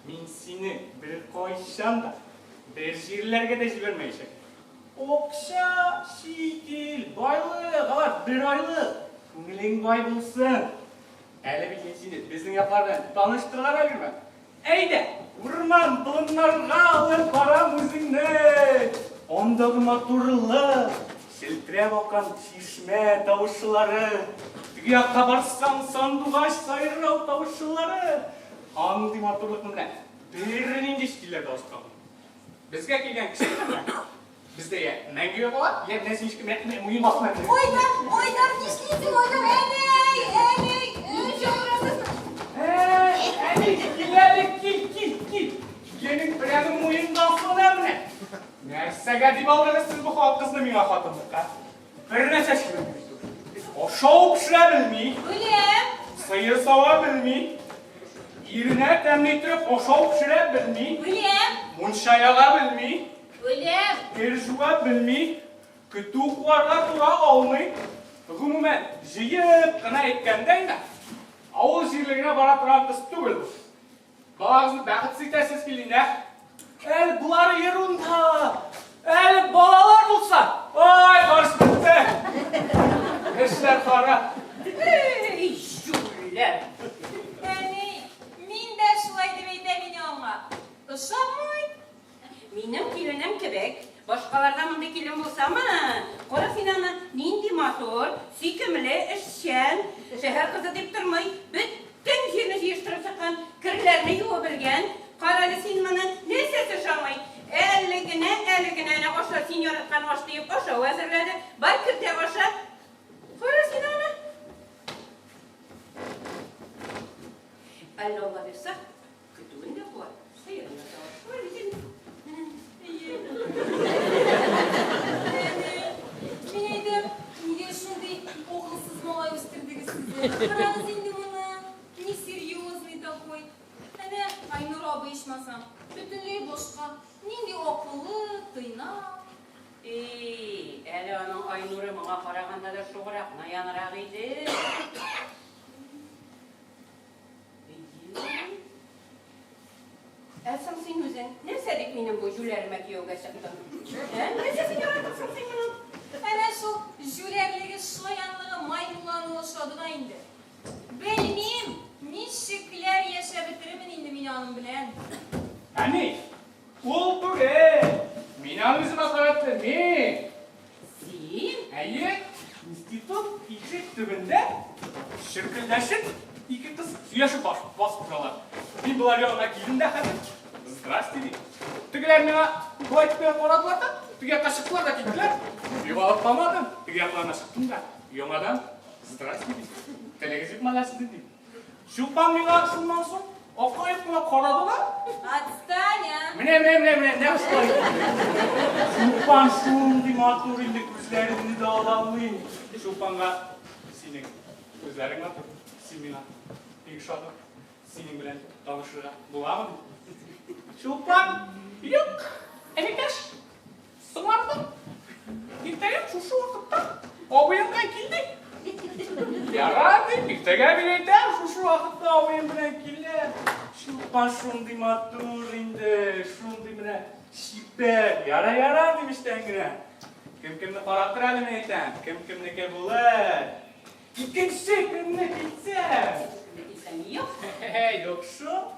Мин сине беркайчан да, бер җирләргә дә җибәрмәячәкмен. Акча, чит ил, байлык, алар бер айлык. Күңелең бай булсын. Әле бит мин сине безнең яклар белән таныштырырга да йөрмәм. Әйдә, урман, болыннарга алып барам үзеңне. Андагы матурлык, челтерәп аккан чишмә тавышлары, теге якка барсаң, сандугач сайрау тавышлары. Андый матурлыкны менә бернинди чит илләрдә узган. Безгә килгән кеше бездә я мәңгегә кала, я менә син менә менә муен астына керә. Айдар, Айдар, нишлисең, Айдар? Әни, әни, чакырасызмы? Әй, әни, кил әле, кил, кил, кил. Киленең прәме муенга асылына менә. Нәрсәгә дип алдыгыз сез бу кызны миңа хатынлыкка? Бер нәрсә эшли белми бит ул. Ашау пешерә белми. Беләм. Сыер сава белми. Иренә тәмле иттереп ашау пешерә белми. Беләм. Мунча яга белми. Беләм. Кер жуа белми. Көтү куарга тора алмый. Гомумән, җыеп кына әйткәндә инде, авыл җирлегенә бара торган кыз түгел бу. Балагызны бәхетсез итәсез килде инде, ә? Әле болары ерунда. Әле балалар булса, ай, барысы бетте. Эшләр харап. Эй, җүләр! Әни, мин дә шулай дип әйтәм инде аңа. Ошамый. Минем киленем кебек, башкаларда мондый килен булсамы? Кара син аны, нинди матур, сөйкемле, эшчән, шәһәр кызы дип тормый, бөтен җирне җыештырып чыккан, керләрне юып белгән. Карале син моны, нәрсәсе ошамый? Әле генә, әле генә әнә аша, син яраткан аш диеп ашау әзерләде. Бар кер дә аша. Кара син аны. Әллә Алла бирсә, Көтүен дә куа, сыерын да сава. Шулай бит инде. Әйе. Әни, мин әйтәм, нигә шундый акылсыз малай үстердегез сез? Карагыз инде моны, несерьезный такой. Әнә Айнур абый ичмасам, бөтенләй башка. Нинди акыллы, тыйнак. И, әле аның Айнуры моңа караганда да шуграк, наянрак иде. Ә соң син үзең нәрсә дип минем бу җүләремә кияүгә чыктың? Ә? Нәрсә син яраттың соң син моның? Әнә шул җүләрлеге, шаянлыгы, маймыллануы ошады да инде. Белмим, ничекләр яшәп бетерермен инде мин аның белән. Әни, ул түгел. Мин аны үземә караттым, мин. Син? Әйе, институт ишек төбендә чөркелдәшеп ике кыз сөйләшеп басып торалар. Мин болар янына килдем дә хәзер. Здрасте, дим. Тегеләр миңа болай дип кенә карадылар да, теге якка чыктылар да киттеләр. Югалып калмадым. Теге якларына чыктым да, яңадан здрасте, дим. Телегез юкмы әллә сезнең, дим. Чулпан миңа шуннан соң акаеп кына карады да. Отстань, а! Менә, менә, менә, менә, нәкъ шулай. Чулпан шундый матур инде, күзләреңне дә ала алмыйм. Чулпанга синең күзләрең матур, син миңа бик ошадың. Синең белән танышырга буламы? Чулпан, юк, энекәш, соңардым. Иртәгә шушы вакытта абыең белән кил ди. Ярар дим, иртәгә мин әйтәм, шушы вакытта абыем белән килә. Чулпан шундый матур инде, шундый менә чибәр. Ярар, ярар дим эчтән генә. Кем кемне карап тора әле мин әйтәм, кем кемнеке булыр. Икенче көнне килсәм. Килсәм, юк. Юк шул.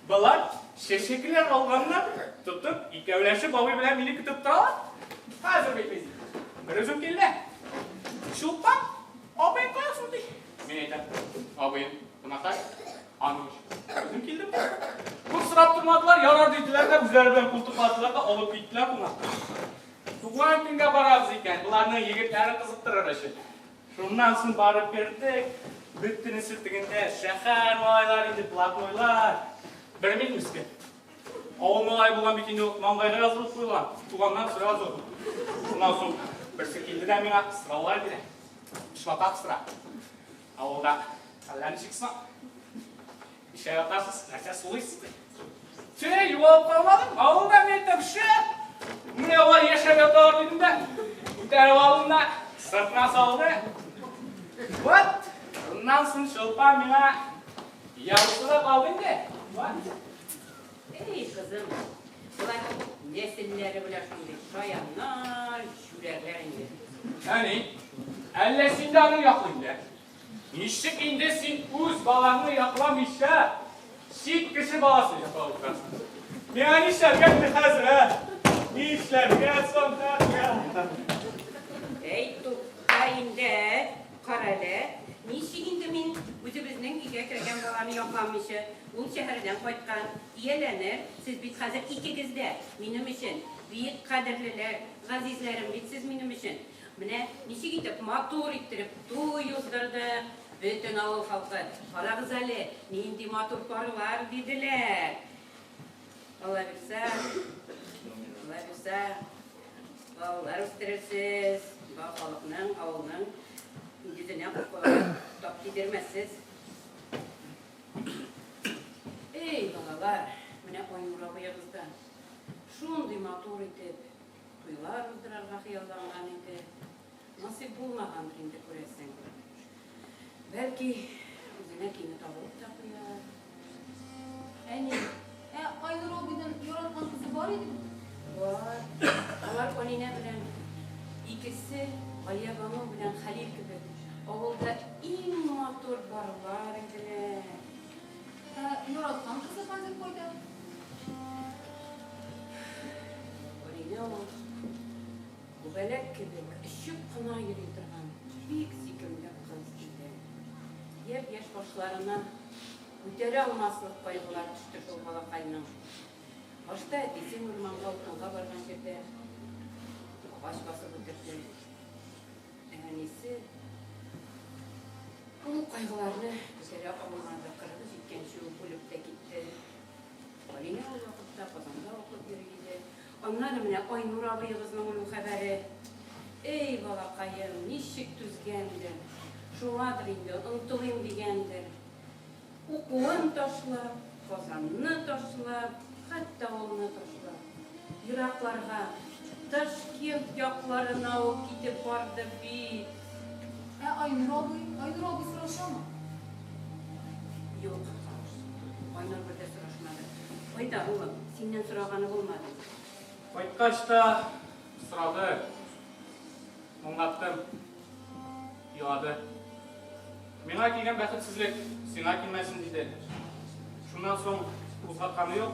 Болар чәчәкләр алганнар, тотып, икәүләшеп абый белән мине көтеп торалар. Хәзер бит мин. Бер үзем килде. Чулпан, абыең кая соң ди. Мин әйтәм, абыем кунакта, аның өчен. Үзем килдем ди. Күп сорап тормадылар, ярар диделәр дә, үзләре белән култыкладылар да алып киттеләр кунакка. Туган көнгә барабыз икән, боларның егетләрен кызыктырыр өчен. Шуннан соң барып кердек. Бөтенесе тегендә шәһәр малайлар инде, блатнойлар. Бер мин мескен. Авыл малае булган бит инде ул, маңгайга язылып куелган. Туганнан сразу. Шуннан соң берсе килде дә миңа сораулар бирә. Почмакка кыстыра. Авылда хәлләр ничек соң? Ничә ятасыз, нәрсә сулыйсыз ди. Чәй, югалып калмадым. Авылда мин әйтәм, шәп. Менә алар яшәп яталар дидем дә, күтәреп алдым да, сыртына салды. Вот, шуннан соң Чулпан миңа ябышты да калды инде. Вот. Эй, кызым, болар нәселләре белән шундый шаяннар, җүләрләр инде. Әни, әллә син дә аның яклы инде? Ничек инде син үз балаңны якламыйча, чит кеше баласын яклап утырасың? Миңа нишләргә инде хәзер, ә? Нишләргә соң хәзер? Әй, тукта инде, карале, ничек инде мин үзебезнең өйгә кергән баланы якламыйча, ул шәһәрдән кайткан, ияләнер, сез бит хәзер икегез дә минем өчен бик кадерлеләр, газизләрем бит сез минем өчен. Менә ничек итеп матур иттереп туй уздырдык. Бөтен авыл халкы, карагыз әле, нинди матур парлар, диделәр. Алла бирсә, Алла бирсә, балалар үстерерсез, халыкның, авылның йөзенә тап тидермәссез. Эй, балалар, менә Айнур абыегыз да шундый матур итеп Туйлар уздырырга хыялланган иде. Насыйп булмагандыр инде, күрәсең. Бәлки, үзенә тиңе табылып та куяр. Әни, ә Айнур абыйның яраткан кызы бар иде бит? Бар. Алар Алинә белән икесе Галиябану белән Хәлил кебек авылда иң матур парлар иделәр. Ә яраткан кызы хәзер кайда? Алинә ул күбәләк кебек очып кына йөри торган бик сөйкемле кыз иде. Япь-яшь башларына күтәрә алмаслык кайгылар төште шул балакайның. Башта әтисен урманга утынга барган җирдә агач басып үтерде. Ә әнисе ул кайгыларны күтәрә алмады, кырыгы җиткәнче үк үлеп тә китте. Алинә ул вакытта Казанда укып йөри иде. Аннары менә Айнур абыегызның үлү хәбәре. Эй, балакаем, ничек түзгәндер. Шуңадыр инде, онытылыйм дигәндер. Укуын ташлап, Казанны ташлап, хәтта авылны ташлап, еракларга, Ташкент якларына ук китеп барды бит. Ә Айнур абый? Айнур абый сорашамы? Юк, Айнур бер дә сорашмады. Айдар, улым, синнән сораганы булмады. Кайткач та сорады. Аңлаттым. Елады. Миңа килгән бәхетсезлек сиңа килмәсен, диде. Шуннан соң кузгатканы юк.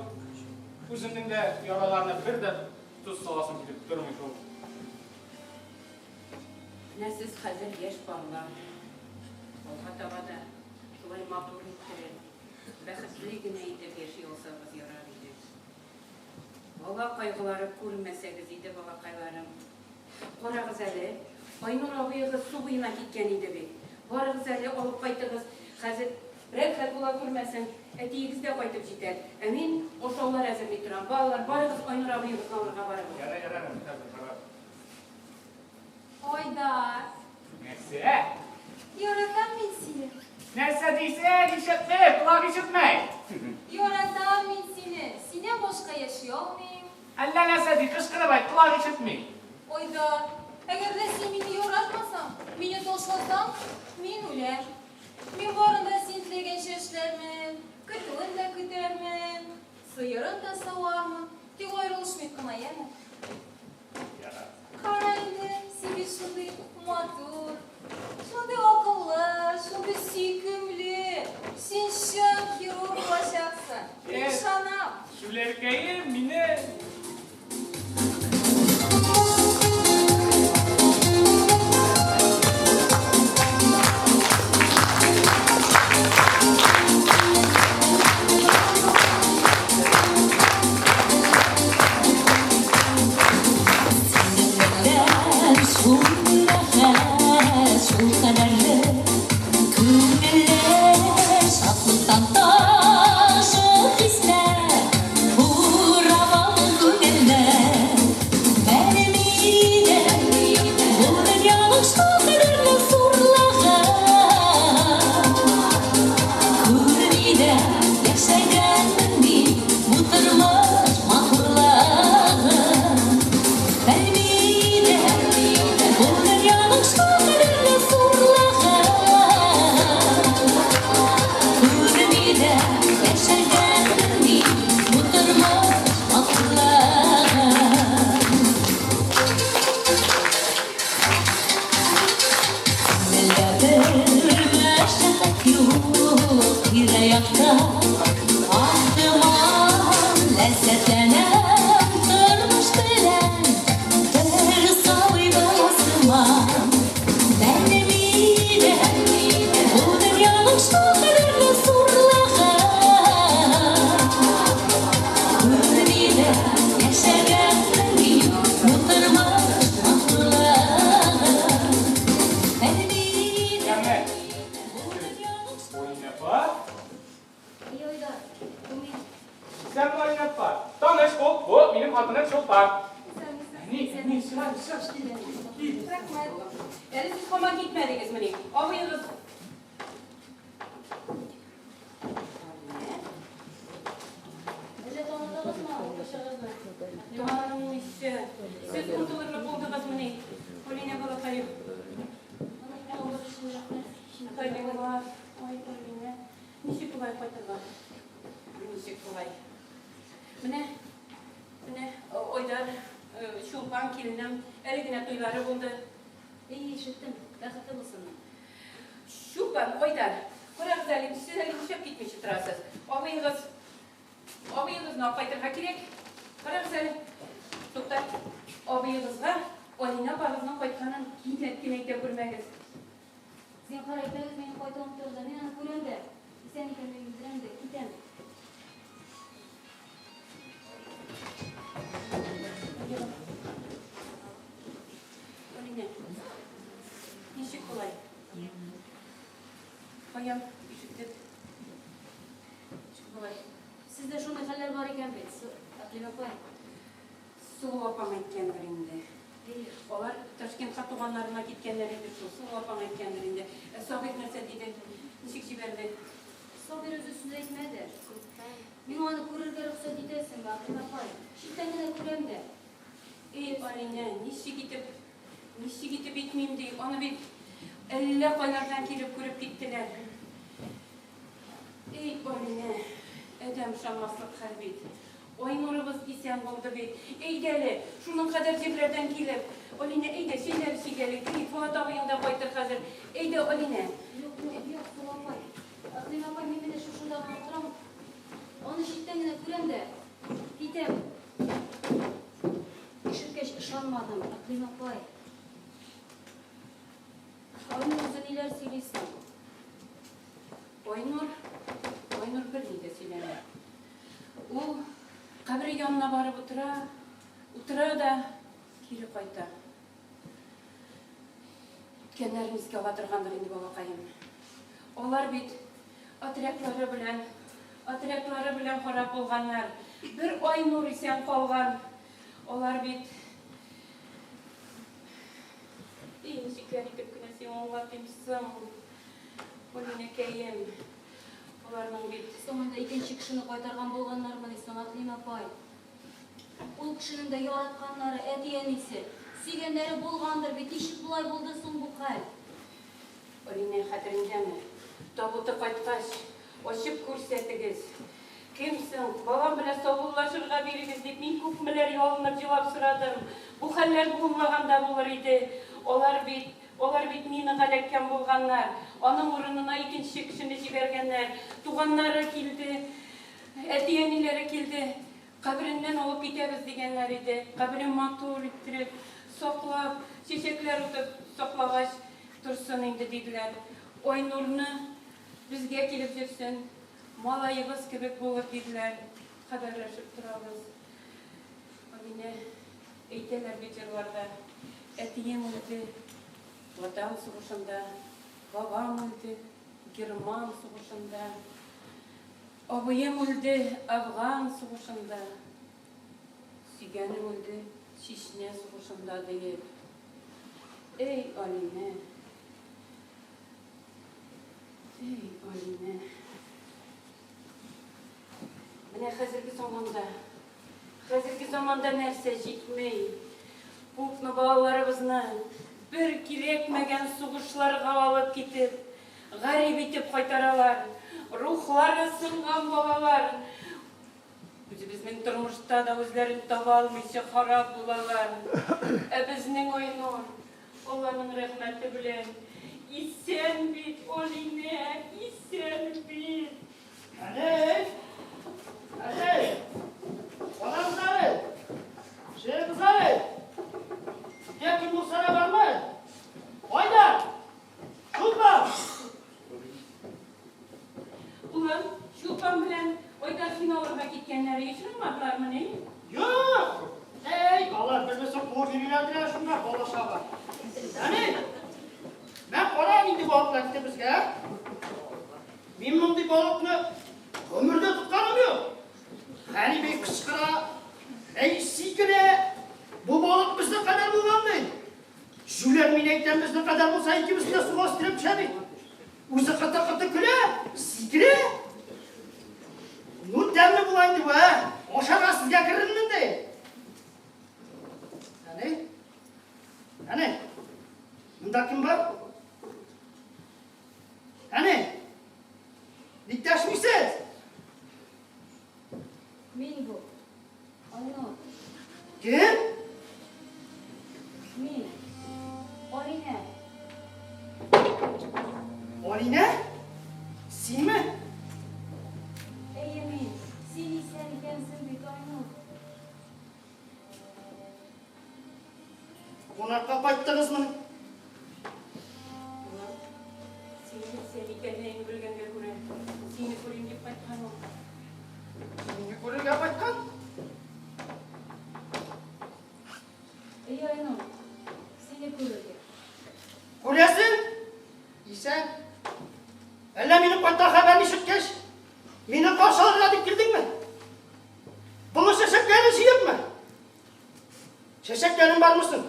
Үземнең дә яраларны бер дә тоз саласым килеп тормый шул. Менә сез хәзер яшь парлар. Алга таба да шулай матур иттереп, бәхетле генә итеп яши алсагыз ярар иде. Бала кайгылары күрмәсәгез иде, балакайларым. Карагыз әле, Айнур абыегыз су буена киткән иде бит. Барыгыз әле, алып кайтыгыз. Хәзер берәр хәл була күрмәсен, әтиегез дә кайтып җитәр. Ә мин ашаулар әзерли торам. Балалар, барыгыз, Айнур абыегызны алырга барыгыз. Ярар, ярар, хәзер барабыз. Айдар. Нәрсә? Яратам мин сине. Нәрсә дисең, ишетмим, колак ишетми. Яратам мин сине. Синнән башка Әллә нәрсә ди, кычкырып айт, колак ишетми. Айдар, әгәр дә син мине яратмасаң, мине ташласаң, мин үләм. Мин барын да син теләгәнчә эшләрмен, көтүен дә көтәрмен, сыерын да савармын, тик аерылышмыйк кына, яме? Ярар. Кара инде, син бит шундый матур, шундый акыллы, шундый сөйкемле. Син чын хирург булачаксың. Мин ышанам. Җүләркәем мине. Синең шундый рәхәт, шул кадәрле күңелле, шатлыктан ташып хисләр урап алды күңелне. Белми дә бу дөньяның шулкадәрле зурлыгын, күрми дә яшәгәнмен мин бу тормыш матурлыгын. Белми дә бу дөньяның шулкадәрле зурлыгын, күрми дә яшәгәнмен мин бу тормыш матурлыгын. Күңелдә бер мәшәкать юк, тирә-якта ак томан, ләззәтләнәм тормыш белән, бер сабыйбыз сыман. Белми дә бу дөньяның шулкадәрле зурлыгын, күрми дә яшәгәнмен мин бу тормыш матурлыгын. Белми дә Яме. бу дөньяның Алинә апа. Әй, Айдар, бу мин. Исәнме, Алинә апа. Таныш бул, бу минем хатыным Чулпан. Исәнмесез. Әни, әни, чыгар, чыгар, кил, кил. Рәхмәт. Әле сез һаман китмәдегезмени? Абыегыз. Әллә таныдыгызмы укучыгызны? Танымыйча. Сез онытылырлык булдыгызмыни? Алинә балакаем. Онытмавыгыз өчен рәхмәт. Алинә, ой, Алинә. Ничек болай кайтырга? Ничек болай? Менә, менә, Айдар, Чулпан киленем, әле генә туйлары булды. Әй, ишеттем. Бәхетле булсыннар. Чулпан, Айдар, карагыз әле, сез әле нишләп китмичә торасыз? Абыегыз, абыегызны алып кайтырга кирәк. Карагыз әле. Тукта, абыегызга Алинә апагызның кайтканын кинәт кенә әйтә күрмәгез. Зинһар әйтмәгез минем кайтуым турында. Мин аны күрәм дә, исән икәнлеген беләм дә, китәм. Алинә, ничек болай? Каян ишетеп? Ничек болай? Сездә шундый хәлләр бар икән бит, Әкълимә апай. Сылу апаң әйткәндер инде. Әйе. Алар Ташкентка туганнарына киткәннәр иде шул. Сылу апаң әйткәндер инде. Ә Сабир нәрсә диде? Ничек җибәрде? Сабир үзе сүз әйтмәде. Миңа аны күрергә рөхсәт итәсеңме, Әкълимә апай? Читтән генә күрәм дә. Эй, Алинә, ничек итеп, ничек итеп итмим ди. Аны бит әллә кайлардан килеп күреп киттеләр. Эй, Алинә, адәм ышанмаслык хәл бит. Айнурыбыз исән булды бит. Әйдә әле, шуның кадәр җирләрдән килеп. Алинә, әйдә, чәйләр эчик әле. Эй, Фоат абыең да кайтыр хәзер. Әйдә, Алинә. Юк, юк, юк, Сылу апай. Әкълимә апай, мин менә шушында гына утырам. Аны читтән генә күрәм дә, китәм. Ишеткәч ышанмадым, Әкълимә апай. Айнур үзе ниләр сөйли соң? Айнур, Айнур берни дә сөйләми. Ул кабере янына барып утыра, утыра да кире кайта. Үткәннәрен искә ала торгандыр инде балакаем. Алар бит отрядлары белән, отрядлары белән харап булганнар. Бер Айнур исән калган. Алар бит Эй, ничекләр итеп кенә сиңа аңлатыйм соң, Алинәкәем. Аларның бит Соң инде икенче кешене кайтарган булганнармыни соң, Әкълимә апай? Ул кешенең дә яратканнары, әти-әнисе, сөйгәннәре булгандыр бит, ничек болай булды соң бу хәл? Алинә хәтереңдәме? Табуты кайткач, ачып күрсәтегез. Кем соң, балам белән саубуллашырга бирегез дип, мин күпмеләр ялынып җылап сорадым. Бу хәлләр булмаган да булыр иде. Алар бит, алар бит минага эләккән булганнар. Аның урынына икенче кешене җибәргәннәр. Туганнары килде, әти-әниләре килде. Кабереннән алып китәбез дигәннәр иде. Каберен матур иттереп, саклап, чәчәкләр утырт саклагач, торсын инде, диделәр. Айнурны безгә килеп йөрсен, малаебыз кебек булыр, диделәр. Хәбәрләшеп торабыз. Алинә, әйтәләр бит җырларда, әтием үлде Ватан сугышында, бабам үлде Герман сугышында. Абыем үлде Әфган сугышында, Сөйгәнем үлде Чечня сугышында, диеп. Эй, Алинә! Эй, Алинә! Менә хәзерге заманда, хәзерге заманда нәрсә җитми? Күпме балаларыбызны бер кирәкмәгән сугышларга алып китеп, Гарип итеп кайтаралар. Рухлары сынган балалар. Үзебезнең тормышта да үзләрен таба алмыйча харап булалар. Ә безнең Айнур, Алланың рәхмәте белән, исән бит, Алинә, исән бит. Әни! Әни! Карагыз әле! Чыгыгыз әле! Өйдә кем булса да бармы? Кайда? Чулпан! Улым, Чулпан белән Айдар сине алырга киткәннәр, очрамадылармыни? Юк! Әй, алар бер-берсен куып йөриләрдер әле шунда, бала чага. Әни, мә кара нинди балык эләкте безгә. Мин мондый балыкны гомердә тотканым юк. Хәли бей кычкыра, әй сикерә. Бу балык безнең кадәр булган ди. Җүләр, мин әйтәм, безнең кадәр булса, икебезне дә суга өстерәп төшә бит. Үзе кыты-кыты көлә, сикерә. Ну, тәмле була инде бу, ә? Ашарга сезгә керермен ди. Әни? Әни? Монда кем бар? Әни? Ник дәшмисез? Мин бу. Айнур. Кем? Мин. Алинә. Алинә? Синме? Әйе, мин. Син исән икәнсең бит, Айнур. Кунакка кайттыгызмы? Улым, синең исән икәнлегеңне белгәнгә күрә, сине күрим дип кайткан ул. Мине күрергә кайткан? Әйе, Айнур, сине күрергә. Күрәсең? Исән. Әллә минем кайткан хәбәрне ишеткәч, мине каршы алырга дип килдеңме? Болы чәчәкләрне җыепмы? Чәчәкләрең бармы соң?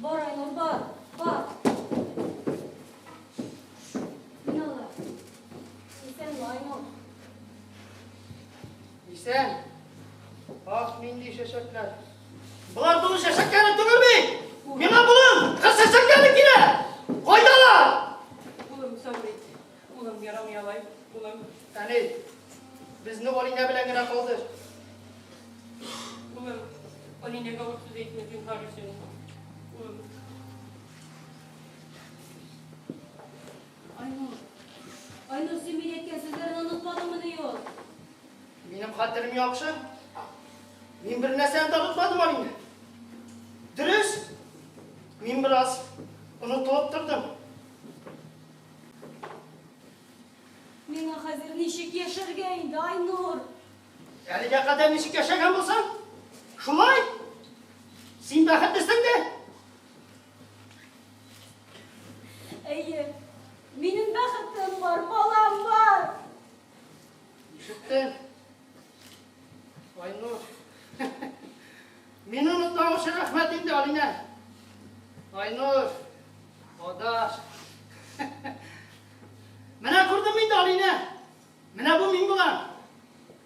Бар, Айнур, бар, бар. Менә алар. Исәнме, Айнур? Исән. Ах, нинди чәчәкләр. Болар болы чәчәкләре түгел бит. Миңа болын кыз чәчәкләре кирәк. Кайда алар? Улым, сабыр ит. Улым, ярамый алай. Улым. Әни, безне Алинә белән генә калдыр. Улым, Алинәгә авыр сүз әйтмә, зинһар өчен. Улым. Айнур, Айнур, син мин әйткән сүзләрне онытмадыңмыни ул? Минем хәтерем яхшы. Мин бер нәрсәне дә онытмадым, Алинә. Дөрес, мин бераз онытылып тордым. Миңа хәзер ничек яшәргә инде, Айнур? Әлегә кадәр ничек яшәгән булсаң, шулай. Син бәхетлесең дә. Әйе, минем бәхетем бар, балам бар. Ишеттем. Айнур. Мине онытмау өчен рәхмәт инде, Алинә. Айнур, адаш. Менә күрдем инде, Алинә. Менә бу мин булам.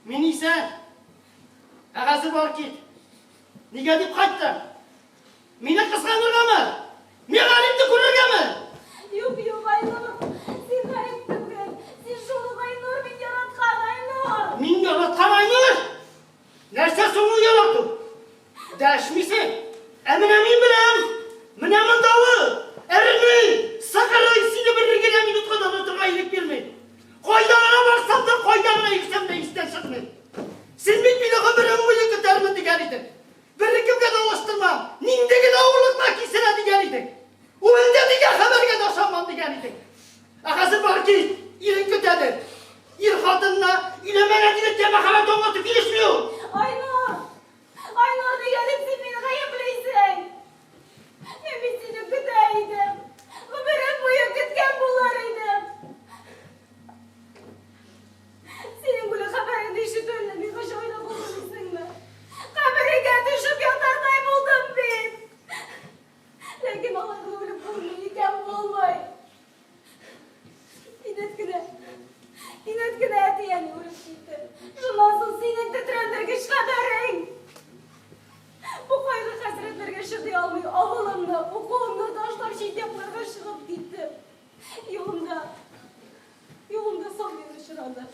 Мин исән. Ә хәзер бар кит. Нигә дип кайттың? Мине кызганыргамы? Миңа Алимне күрергәме? Юк, юк, Айнур. Син гаеп түгел. Син шул ук Айнур, мин яраткан Айнур. Мин яраткан Айнур? Нәрсә соң ул ярату? Дәшмисең. Ә менә мин беләм. Менә монда ул. Әрни, сыгырый, сине бер генә минутка да онытырга ирек бирми. Кайда гына барсам да, кайда гына йөрсәм дә истән чыкмый. Син бит мине гомерем буе көтәрмен дигән идең. Беркемгә дә алыштырмам, нинди генә авырлыклар килсә дә дигән идең. Үлде дигән хәбәргә дә ышанмам дигән идең. Ә хәзер бар кит, ирең көтәдер. Ир хатынына өйләнмәгән егеткә мәхәббәт аңлату килешми ул. Айнур! Айнур, нигә дип син мине гаеплисең? Мин бит сине көтә идем. Гомерем буе көткән булыр идем. Синең үле хәбәреңне ишетүемне миңа җайлы булды дисеңме? Кабереңә төшеп ятардай булдым бит. Ләкин алай гына үлеп булмый икән, булмый. Кинәт кенә, кинәт кенә әти-әни үлеп китте. Шуннан соң синең тетрәндергеч хәбәрең. Бу кайгы-хәсрәтләргә чыдый алмый, авылымны, укуымны ташлап чит якларга чыгып киттем. Юлымда, юлымда Сабир очрады.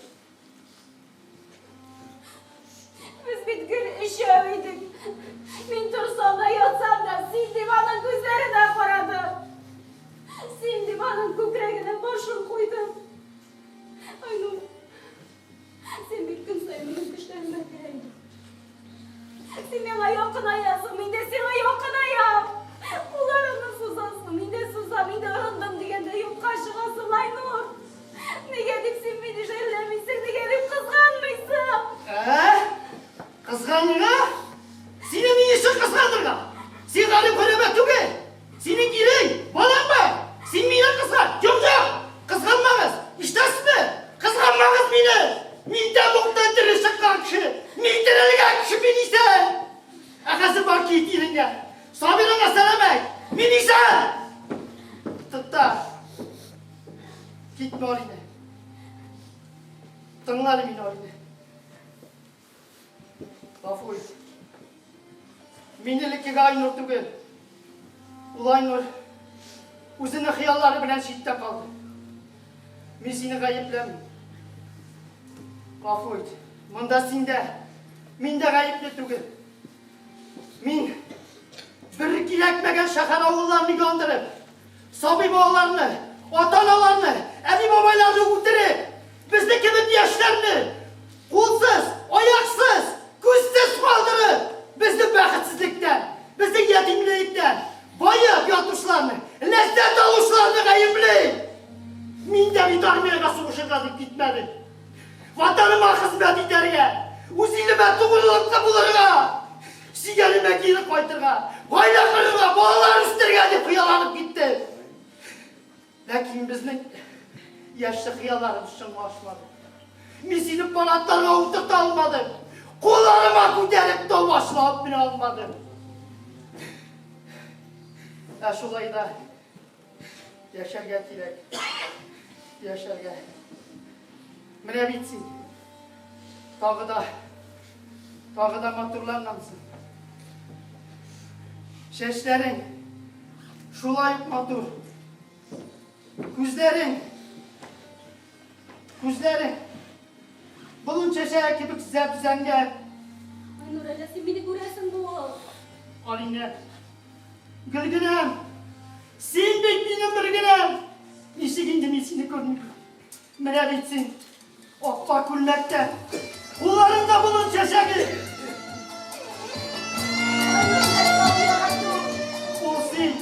Без бит гел өчәү идек. Мин торсам да, ятсам да, син дип аның күзләренә карадым. Син дип аның күкрәгенә башын куйдым. Айнур, син бит көн саен минем төшләремә керә идең. Син миңа якынаясың, мин дә сиңа якынаям. Кулларыңны сузасың, мин дә сузам, инде орындым дигәндә юкка чыгасың, Айнур. Нигә дип син мине жәлләмисең, нигә дип кызганмыйсың? Ә? Кызганырга? Сине ни өчен кызганырга? Син Галим Хөрәмә түгел. Синең ирең, балаң бар. Син мине кызган. Юк, юк. Кызганмагыз. Ишетәсезме? Кызганмагыз мине. Мин дә муктан тере чыккан кеше. Мин терелгән кеше, мин исән. Ә хәзер бар кит иреңә. Сабираңа сәлам әйт. Мин исән. Тукта. Китмә, Алинә. Тыңла әле мине, Алинә. Гафу ит. Мин элеккеге Айнур түгел. Ул Айнур үзенең хыяллары белән читтә калды. Мин сине гаепләмим. Гафу ит. Монда син дә, мин дә гаепле түгел. Мин бер кирәкмәгән шәһәр авылларны яндырып, сабый балаларны, ата-аналарны, әби-бабайларны үтереп, безне кебек яшьләрне кулсыз, аяксыз, күзсез калдырып, безне бәхетсезлектән, безне ятимлектән, баеп ятучыларны, ләззәт алучыларны гаеплим. Мин дә бит армиягә сугышырга дип китмәдем. Ватаныма хезмәт итәргә, үз илемә тугрылыклы булырга, сөйгәнемә кире кайтырга, гаилә корырга, балалар үстерергә дип хыялланып киттем. Ләкин безнең яшьлек хыялларыбыз чынга ашмады. Мин сине парадларга утырта алмадым. Кулларыма күтәреп тау башына алып менә алмадым. Ә шулай да яшәргә кирәк. Яшәргә. Менә бит син. Тагы да, тагы да матурлангансың. Чәчләрең шулай ук матур. Күзләрең, күзләрең болын чәчәге кебек зәп-зәңгәр. Айнур, әллә син мине күрәсең бу? Алинә, Гөлгенәм, син бит минем бер генәм. Ничек инде мин сине күрмим? Менә бит син, аппак күлмәктә, кулларыңда болын чәчәге. Ул син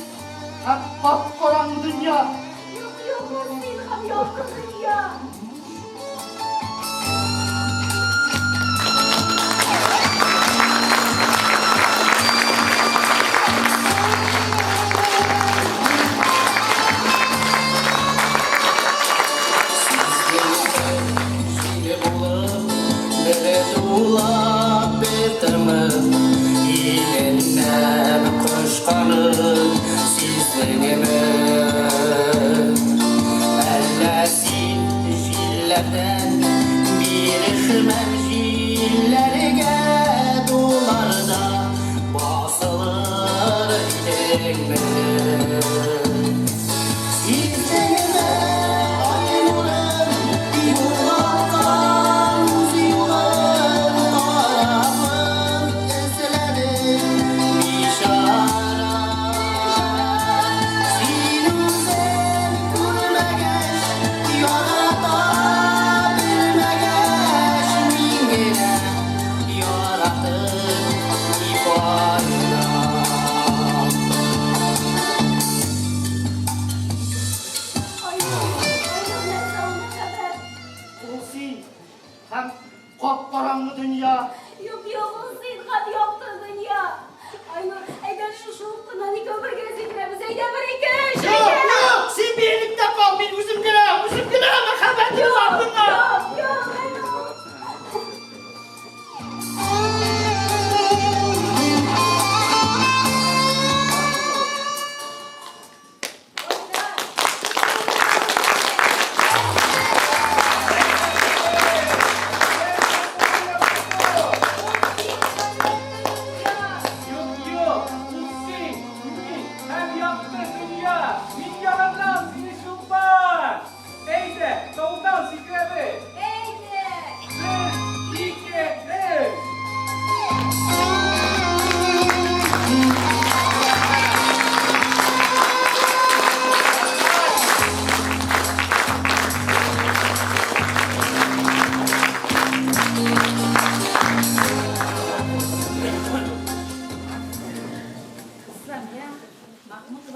һәм кап-караңгы дөнья. Юк, юк, ул син һәм ялкын дөнья.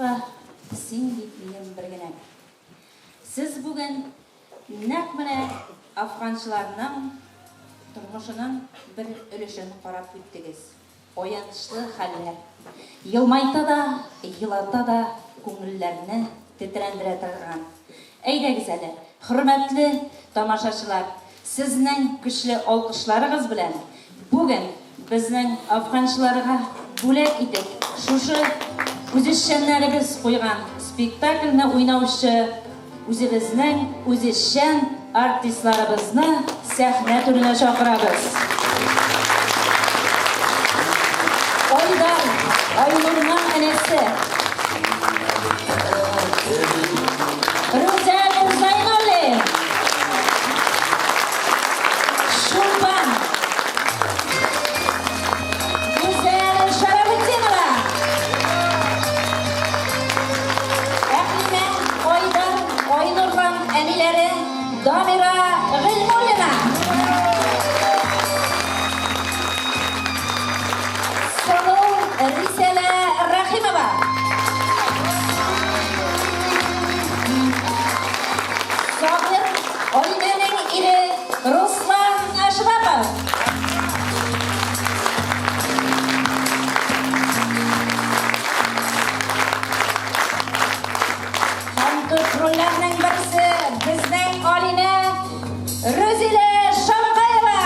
Шәйхиева Син бит минем бер генәм. Сез бүген нәкъ менә әфганчыларның тормышының бер өлешен карап үттегез. Аянычлы хәлләр. Елмайта да, елата да, күңелләрне тетрәндерә торган. Әйдәгез әле, хөрмәтле тамашачылар, сезнең көчле алкышларыгыз белән бүген безнең әфганчыларга бүләк итеп шушы үзешчәннәребез куйган спектакльне уйнаучы үзебезнең үзешчән артистларыбызны сәхнә түренә чакырабыз. Айдар, Айнурның энесе. Рүзәл Зайнуллин. Чулпан. Гүзәл Шәрәфетдинова. Әкълимә, Айдар, Айнурның әниләре Дамира Гыйльмуллина. Сылу Рисәлә Рәхимова. Сабир, Алинәнең ире Руслан Әшрапов. Һәм төп рольләрнең берсе безнең Алинә Рүзилә Шамкаева.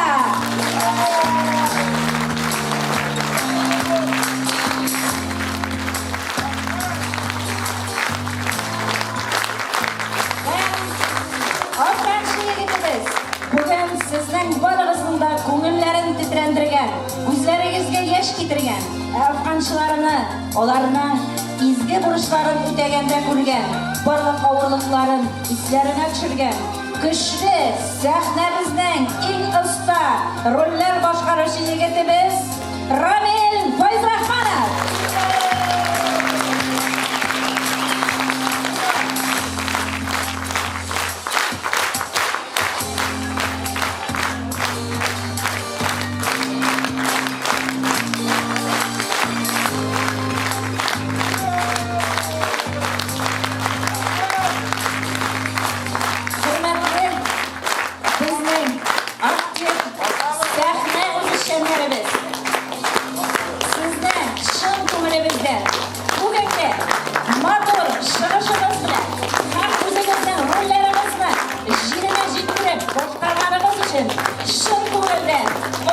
Афганчы егетебез, бүген сезнең барыгызның да күңелләрен тетрәндергән, күзләрегезгә яшь китергән, ә афганчыларны, аларның изге бурычларын үтәгәндә күргән, барлык авырлыкларын исләренә төшергән, көчле, сәхнәбезнең иң оста рольләр башкаручы егетебез Рамил Фәйзрахманов! Хөрмәтле безнең актив сәхнә үзешчәннәребез! Сезне чын күңелебездән бүгенге матур чыгышыгыз белән һәм үзегезнең рольләрегезне җиренә җиткереп башкарганыгыз өчен чын күңелдән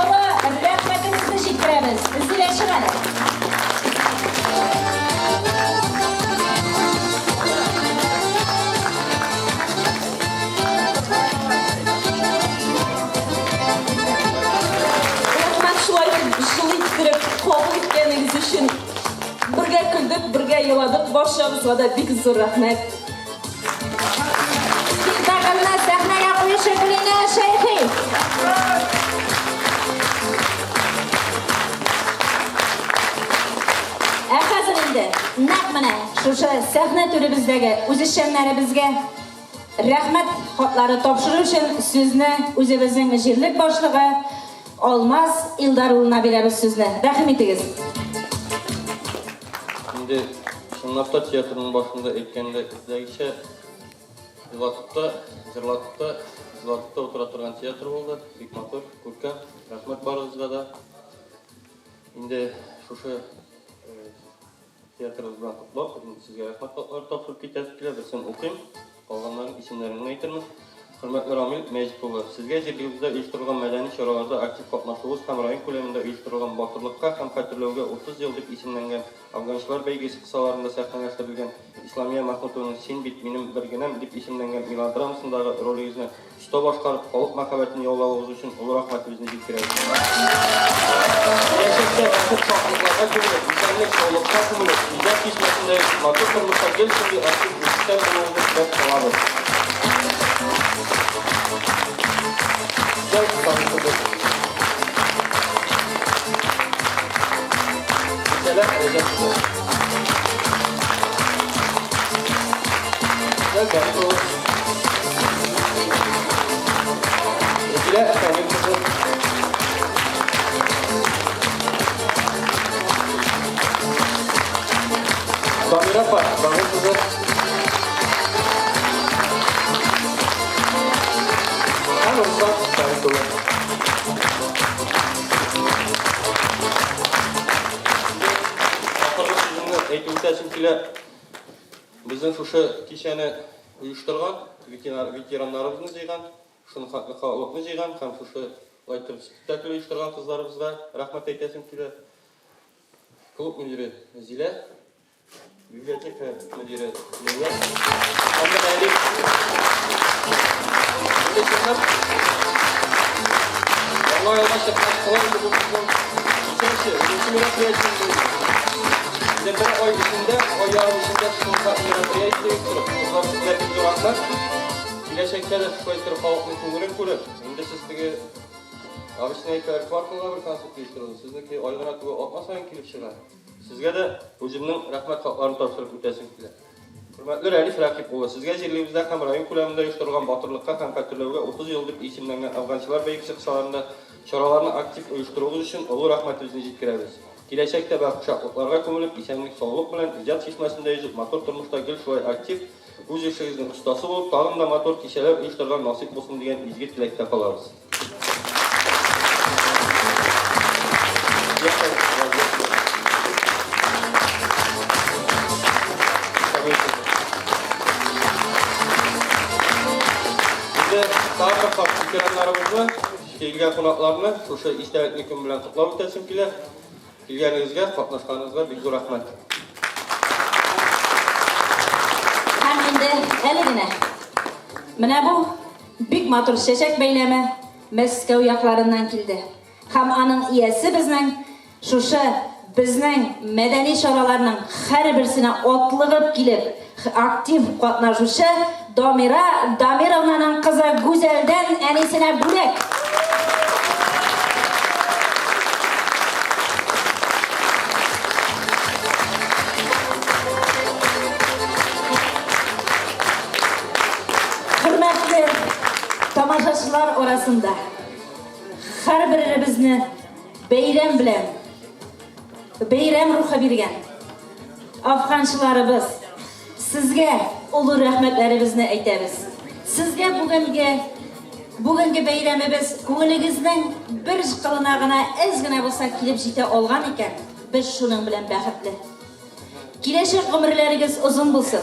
олы рәхмәтебезне җиткерәбез. Зилә, чык әле. Рәхмәт шулай итеп җылы иттереп кабул иткәнегез өчен. Бергә көлдек, бергә еладык. Барчагызга да бик зур рәхмәт. Спектакльне сәхнәгә куючы Гөлинә Шәйхи. Ә хәзер инде нәкъ менә шушы сәхнә түребездәге үзешчәннәребезгә рәхмәт хатлары тапшыру өчен сүзне үзебезнең җирлек башлыгы Алмаз Илдар улына бирәбез сүзне. Рәхим итегез. Инде чынлап та театрның башында әйткәндәгечә, елатып та, җырлатып та, җылатып та утыра торган театр булды. Бик матур, күркәм. Рәхмәт барыгызга да. Инде шушы Театрыбыз белән котлап, инде сезгә рәхмәт хатлары тапшырып китәсе килә. Берсен укыйм, калганнарын исемнәрен генә әйтермен. Хөрмәтле Рамил Мәҗит улы, сезгә җирлегебездә оештырылган мәдәни чараларда актив катнашуыгыз һәм район күләмендә оештырылган Батырлыкка һәм хәтерләүгә 30 ел дип исемләнгән Афганчылар бәйгесе кысаларында сәхнәләштерелгән Исламия Мәхмүтованың Син бит минем бер генәм дип исемләнгән мелодрамасындагы ролегезне Оста башкарып, халык мәхәббәтен яулавыгыз өчен олы рәхмәтебезне җиткерәбез. Киләчәктә бәхет-шатлыкларга күмелеп, исәнлек, саулыкка күмелеп, иҗат чишмәсендә йөзеп, матур тормышта гел шундый актив, үзешчән булуыгызны теләп калабыз. Гүзәл танышыбыз. Гүзәлә Рәҗәп кызы. Гүзәл Гариф улы. Рузилә Камил кызы. Дамира Дамира апа, Дамир кызы. Һәм Руслан Шәриф улы. Ахыргы сүземне әйтеп үтәсем килә. Безнең шушы кичәне оештырган, ветераннарыбызны җыйган, шуны хәтле халыкны җыйган һәм шушы итеп спектакль оештырган кызларыбызга рәхмәт әйтәсем килә. Клуб мөдире Зилә, библиотека мөдире Нурия, һәм дә Әлиф. Инде чынлап, Яңа елга чыккан кылай инде бу безнең ничәнче, унынчы мероприятие инде. Инде бер ай эчендә, ай ярым эчендә шундый мероприятие оештырып, кызлар сезгә бик зур рәхмәт. Киләчәктә дә шулай итеп халыкның күңелен күреп, инде сез теге Обычно әйтәләр, кварталга бер концерт оештырыгыз. Сезнеке ай гына түгел, атна саен килеп чыга. Сезгә дә үземнең рәхмәт хатларын тапшырып үтәсем килә. Хөрмәтле Рәлиф Рәкыйп улы, сезгә җирлегебездә һәм район күләмендә оештырылган Батырлыкка һәм хәтерләүгә 30 ел дип исемләнгән әфганчылар бәйгесе кысаларында чараларны актив оештыруыгыз өчен олы рәхмәтебезне җиткерәбез. Киләчәктә бәхет-шатлыкларга күмелеп, исәнлек-саулык белән, иҗат чишмәсендә йөзеп, матур тормышта гел шулай актив, үз эшегезнең остасы булып, тагын да матур кичәләр оештырырга насыйп булсын дигән изге теләктә калабыз. Инде тагын бер кат ветераннарыбызны, килгән кунакларны шушы истәлекле көн белән котлап үтәсем килә. Килгәнегезгә, катнашканыгызга бик зур рәхмәт. Һәм инде әле генә менә бу бик матур чәчәк бәйләме Мәскәү якларыннан килде. Һәм аның иясе безнең шушы безнең мәдәни чараларның һәрберсенә атлыгып килеп, актив катнашучы Дамира Дамировнаның кызы Гүзәлдән әнисенә бүләк. Хөрмәтле тамашачылар арасында һәрберебезне бәйрәм белән, бәйрәм рухы биргән афганчыларыбыз, сезгә олы рәхмәтләребезне әйтәбез. Сезгә бүгенге бүгенге бәйрәмебез күңелегезнең бер кылына гына әз генә булса килеп җитә алган икән, без шуның белән бәхетле. Киләчәк гомерләрегез озын булсын.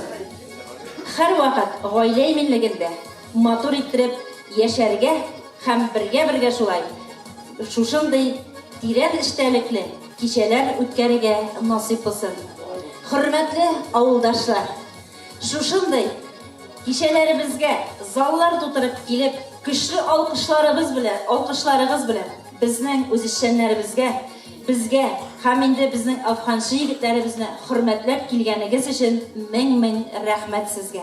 Һәрвакыт гаилә иминлегендә матур иттереп яшәргә һәм бергә-бергә шулай шушындый тирән эчтәлекле кичәләр үткәрергә насыйп булсын. Хөрмәтле авылдашлар, шушындый кичәләребезгә заллар тутырып килеп, көчле алкышларыбыз белән, алкышларыгыз белән Безнең үзешчәннәребезгә, безгә һәм инде безнең әфганчы егетләребезне хөрмәтләп килгәнегез өчен мең-мең рәхмәт сезгә.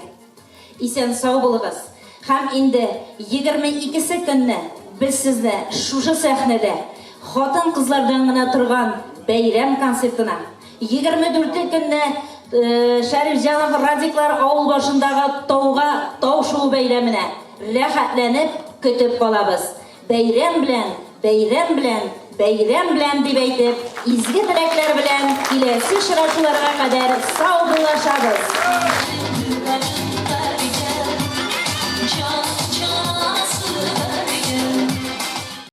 Исән-сау булыгыз. Һәм инде 22-се көнне без сезне шушы сәхнәдә хатын-кызлардан гына торган бәйрәм концертына, 24-е көнне Шәрифҗанов Радиклар авыл башындагы тауга тау шуу бәйрәменә рәхәтләнеп көтеп калабыз. Бәйрәм белән, бәйрәм белән, бәйрәм белән, дип әйтеп, изге теләкләр белән киләсе очрашуларга кадәр саубуллашабыз.